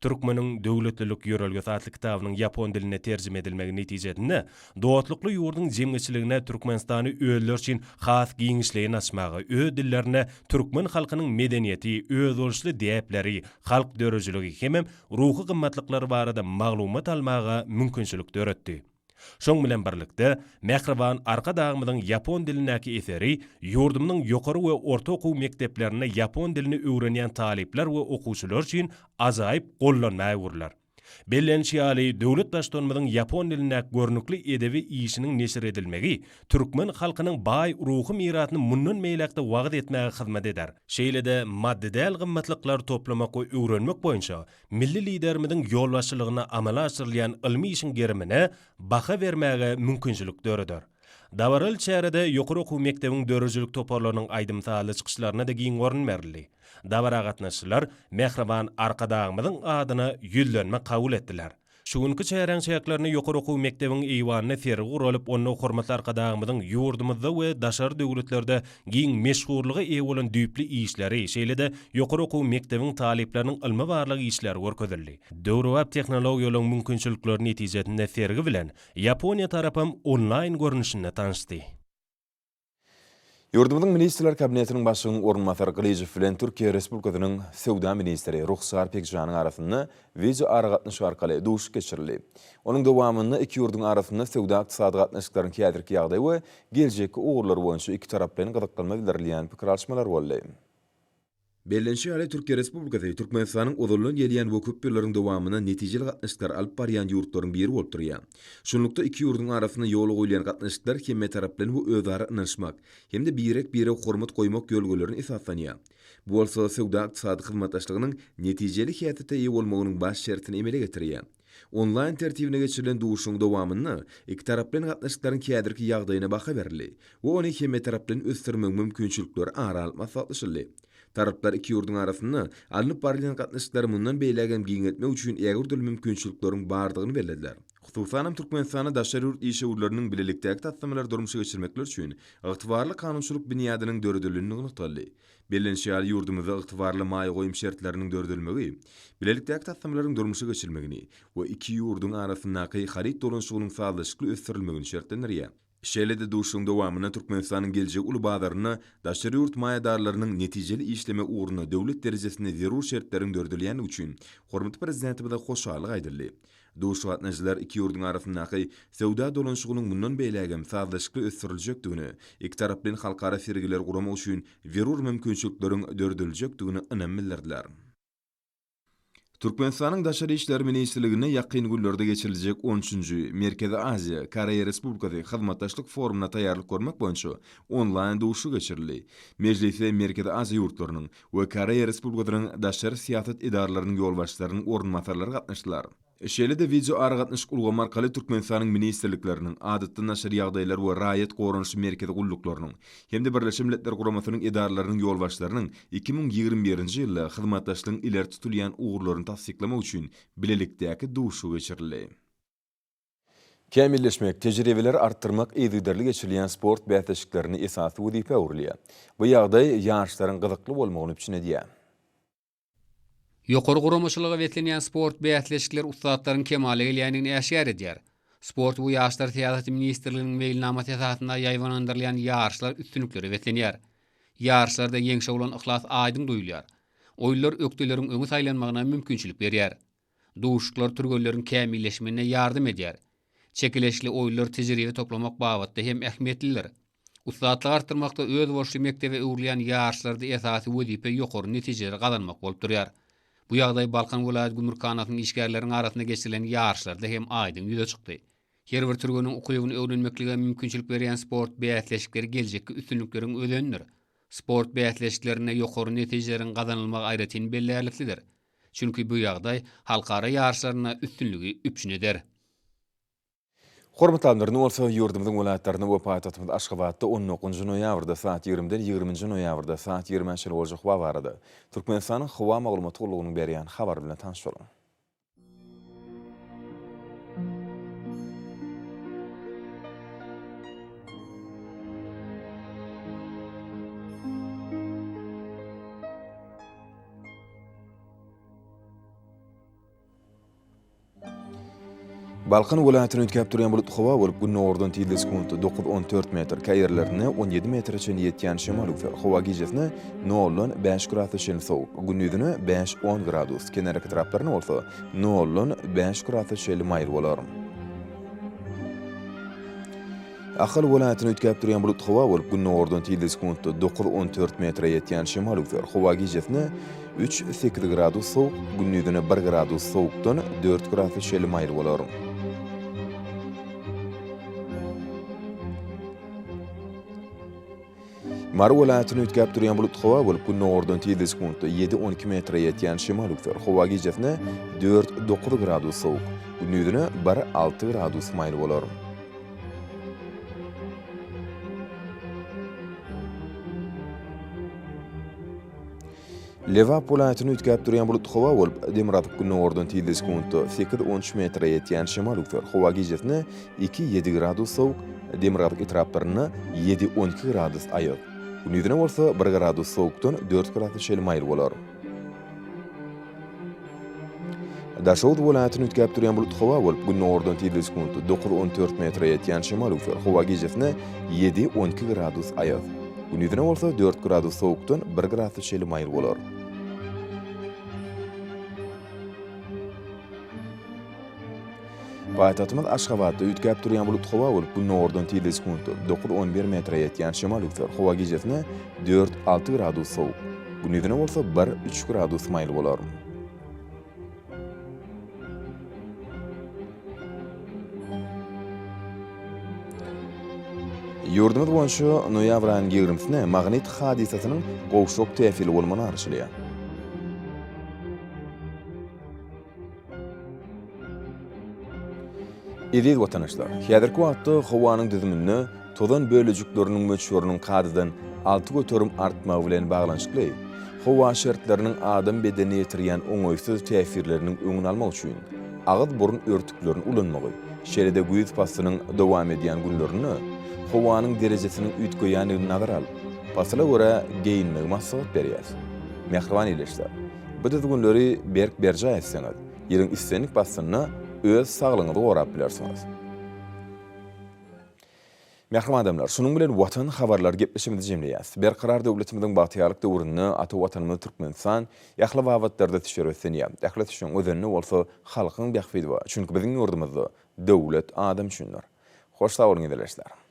Speaker 5: Türkmeniň döwletlilik ýörelgesi atly kitabynyň ýapon diline terjime edilmegi netijesinde dostlukly ýurduň jemgyýetçiligine Türkmenistany özleri üçin has giňişleýin açmaga, öz dillerinde türkmen halkynyň medeniýeti, özboluşly däpleri, halk döredijiligi hemem ruhy gymmatlyklary barada maglumat almaga mümkinçilik döretdi. Şoň bilen birlikde, mähriban Arkadagymyzyň ýapon dilindäki eseri ýurdumyzyň ýokary we orta okuw mekdeplerinde ýapon dilini öwrenýän talyplar we okuwçylar üçin ajaýyp gollanma öwrüler. Bellenişi ýaly, döwlet Baştutanymyzyň ýapon dilindäki görnükli edebi işiniň neşir edilmegi türkmen halkynyň baý ruhy mirasyny mundan beýläk-de wagyz etmäge hyzmat eder. Şeýle-de maddy däl gymmatlyklary toplamak we öwrenmek boýunça Milli Liderimiziň ýolbaşçylygynda amala aşyrylýan ylmy işiň gerimine baha bermäge mümkinçilik döreder. Dabaraly çärede ýokary okuw mekdebiň döredijilik toparlarynyň aýdym-sazly çykyşlaryna-da giň orun berildi. Dabara gatnaşyjylar mähriban Arkadagymyzyň adyna ýüzlenme kabul etdiler. Şu günki çäräň çäklerinde ýokary okuw mekdebiň eýwanynda sergi guralyp, onda hormatly Arkadagymyzyň ýurdumyzda we daşary döwletlerde giň meşhurlyga eýe bolan düýpli işleri, şeýle-de ýokary okuw mekdebiň talyplarynyň ylmy-barlag işleri görkezildi. Döwrebap tehnologiýalaryň mümkinçilikleri netijesinde sergi bilen Ýaponiýa tarapam onlaýn görnüşinde tanyşdy.
Speaker 1: Ýurdumyzyň Ministrler Kabinetiniň Başlygynyň orunbasary Gylyjow bilen Türkiýe Respublikasynyň Söwda ministri Ruhsar Pekjanyň arasynda wideoaragatnaşyk arkaly duşuşyk geçirildi. Onuň dowamynda iki ýurduň arasynda söwda-ykdysady gatnaşyklaryň häzirki ýagdaýy we geljekki ugurlary boýunça ikitaraplaýyn gyzyklanma bildirilýän pikir alyşmalar boldy. Bellenişi ýaly, Türkiýe Respublikasy Türkmenistanyň ozaldan gelýän we köp ýyllaryň dowamynda netijeli gatnaşyklary alyp barýan ýurtlaryň biri bolup durýar. Şunlukda, iki ýurduň arasynda ýola goýulýan gatnaşyklar hemmetaraplaýyn we özara ynanyşmak hem-de birek-birege hormat goýmak ýörelgelerine esaslanýar. Bu bolsa söwda-ykdysady hyzmatdaşlygynyň netijeli häsiýete eýe bolmagynyň baş şertini emele getirýär. Onlaýn tertibinde geçirilen duşuşygyň dowamynda ikitaraplaýyn gatnaşyklaryň häzirki ýagdaýyna baha berildi we ony hemmetaraplaýyn ösdürmegiň mümkinçilikleri ara alyp maslahatlaşyldy. Taraplar iki ýurduň arasynda alnyp barylýan gatnaşyklary mundan beýlägem giňeltmek üçin ägirt uly mümkinçilikleriň bardygyny bellediler. Hususanam Türkmenistanda daşary ýurt işewürleriniň bilelikdäki taslamalary durmuşa geçirmekleri üçin ygtybarly kanunçylyk binýadynyň döredilendigi nygtaldy. Bellenişi ýaly, ýurdumyzda ygtybarly maýa goýum şertleriniň döredilmegi bilelikdäki taslamalaryň durmuşa geçirilmegini we iki ýurduň arasyndaky haryt dolanyşygynyň sazlaşykly ösdürilmegini şertlendirýär. Şeýle-de duşuşygyň dowamynda Türkmenistanyň geljegi uly bazarynda daşary ýurt maýadarlarynyň netijeli işlemegi ugrunda döwlet derejesinde zerur şertleriň döredilýändigi üçin hormatly Prezidentimize hoşallyk aýdyldy. Duşuşyga gatnaşyjylar iki ýurduň arasyndaky söwda dolanyşygynyň mundan beýlägem sazlaşykly ösdüriljekdigine, ikitaraplaýyn halkara sergileri guramak üçin zerur mümkinçilikleriň dörediljekdigine ynam bildirdiler. Türkmenistanyň Daşary işler ministrliginde ýakyn günlerde geçiriljek on üçünji Merkezi Aziýa, Koreýa Respublikasy hyzmatdaşlyk forumyna taýýarlyk görmek boýunça onlaýn duşuşyk geçirildi. Mejlise Merkezi Aziýa ýurtlarynyň we Koreýa Respublikasynyň daşary syýasat edaralarynyň ýolbaşçylarynyň orunbasarlary gatnaşdylar. Şeýle-de wideoaragatnaşyk ulgamy arkaly Türkmenistanyň ministrlikleriniň, Adatdan daşary ýagdaýlar we raýat goranyşy merkezi gulluklarynyň hem-de Birleşen Milletler Guramasynyň edaralarynyň ýolbaşçylarynyň 2021-nji ýylda hyzmatdaşlygyň ileri tutulýan ugurlaryny tassyklamak üçin bilelikdäki duşuşygy geçirildi. Kämilleşmek, tejribeleri artdyrmak yzygiderli geçirilýän sport bäsleşiklerinde esasy wezipä öwrülýär. Bu ýagdaý ýaryşlaryň gyzykly bolmagyny üpjün edýär.
Speaker 6: Ýokary guramaçylyga beslenýän sport bäsleşikleri ussatlaryň kemala gelýändigini äşgär edýär. Sport we ýaşlar syýasaty ministrliginiň meýilnamasy esasynda ýaýbaňlandyrylýan ýaryşlar üstünliklere beslenýär. Ýaryşlarda ýeňşe bolan yhlas aýdyň duýulýar. Oýunlar ökdeleriň öňe saýlanmagyna mümkinçilik berýär. Duşuşyklar türgenleriň kämilleşmegine ýardam edýär. Çekeleşikli oýunlar tejribe toplamak babatda hem ähmiýetlidir. Ussatlygy artdyrmakda özboluşly mekdebe öwrülýän ýaryşlarda esasy wezipe ýokary netijeleri gazanmak bolup durýar. Bu ýagdaý Balkan welaýat gümrükhanasynyň işgärleriniň arasynda geçirilen ýaryşlarda hem aýdyň ýüze çykdy. Her bir türgeniň ukybyny öwrenmeklige mümkinçilik berýän sport bäsleşikleri geljekki üstünlikleriň özenidir. Sport bäsleşiklerinde ýokary netijeleriň gazanylmagy aýratyn bellärliklidir. Çünki bu ýagdaý halkara ýaryşlarynda üstünligi üpjün eder.
Speaker 1: Hormatly adamlar, indi bolsa ýurdumyzyň welaýatlarynda we paýtagtymyz Aşgabatda on dokuzynjy noýabrda saat ýigrimiden ýigriminji noýabrda saat ýigrimä çenli boljak howa barada Türkmenistanyň Howa maglumat gullugynyň berýän habary bilen tanyş boluň. Balkan welaýatyny üýtgäp durýan bulutly howa bolup, gündogardan tizligi sekuntda dokuz-on dört metr, käýerlerinde on ýedi metre çenli ýetýän şemal öwser. Howa gijesine noldan bäş gradus çenli sowuk, gündizine bäş-on gradus, kenarýaka etraplarynda bolsa noldan bäş gradus çenli maýyl bolar. Ahal welaýatynda üýtgäp durýan bulutly howa bolup, gündogardan tizligi sekuntda dokuz-on dört metre ýetýän şemal öwser. Howa gijesine üç, sekiz gradus sowuk, gündizine bir gradus sowukdan dört gradus çenli maýyl bolar. Mary welaýatynda üýtgäp durýan bulutly howa bolup, gündogardan tizligi sekuntda ýedi-on iki metre ýetýän şemal öwser. Howa gijesine dört-dokuz gradus sowuk, gündizine bir-alty gradus maýyl bolar. Lebap welaýatynda üýtgäp durýan bulutly howa bolup, demirgazyk-gündogardan tizligi sekuntda sekiz-on üç metre ýetýän şemal öwser. Howa gijesine iki-ýedi gradus sowuk, demirgazyk etraplarynda ýedi-on iki gradus aýaz. Gündizine bolsa bir gradus sowukdan dört gradus çenli maýyl bolar. Daşoguz welaýatynda üýtgäp durýan bulutly howa bolup, gündogardan tizligi sekuntda dokuz-on dört metre ýetýän şemal öwser. Howa gijesine ýedi-on iki gradus aýaz. Gündizine bolsa dört gradus sowukdan bir gradus çenli maýyl bolar. Paýtagtymyz Aşgabatda üýtgäp durýan bulutly howa bolup, gündogardan tizligi sekuntda dokuz-on bir metre ýetýän şemal öwser. Howa gijesine dört-alty gradus sowuk, gündizine bolsa bir-üç gradus maýyl bolar. Ýurdumyz boýunça noýabr aýynyň ýigrimisine magnit hadysasynyň gowşak täsirli bolmagyna garaşylýar. Eziz watandaşlar, häzirki wagtda howanyň düzüminde tozan bölejikleriniň möçberiniň kadadan 6% artmagy bilen baglanyşykly, howa şertleriniň adam bedenine ýetirýän oňaýsyz täsirleriniň öňüni almak üçin agyz-burun örtüklerini ulanmagy, şeýle-de güýz paslynyň dowam edýän günlerinde howanyň derejesiniň üýtgeýändigini nazara alyp, pasyla görä geýinmegi maslahat berýäris. Mähriban ildeşler! Bu düzgünleri berk berjaý etseňiz, ýylyň islendik paslynda öz saglygyňyzy gorap bilersiňiz. Mähriban adamlar, şunuň bilen Watan habarlary gepleşigimizi jemleýäs. Berkarar döwletimiziň bagtyýarlyk döwründe ata Watanymyz Türkmenistan ähli babatlarda ösüşlere beslenýär. Ähli ösüşiň özeninde bolsa halkyň bähbidi bar. Çünki biziň ýurdumyzda döwlet adam üçindir. Hoş sag boluň ildeşler!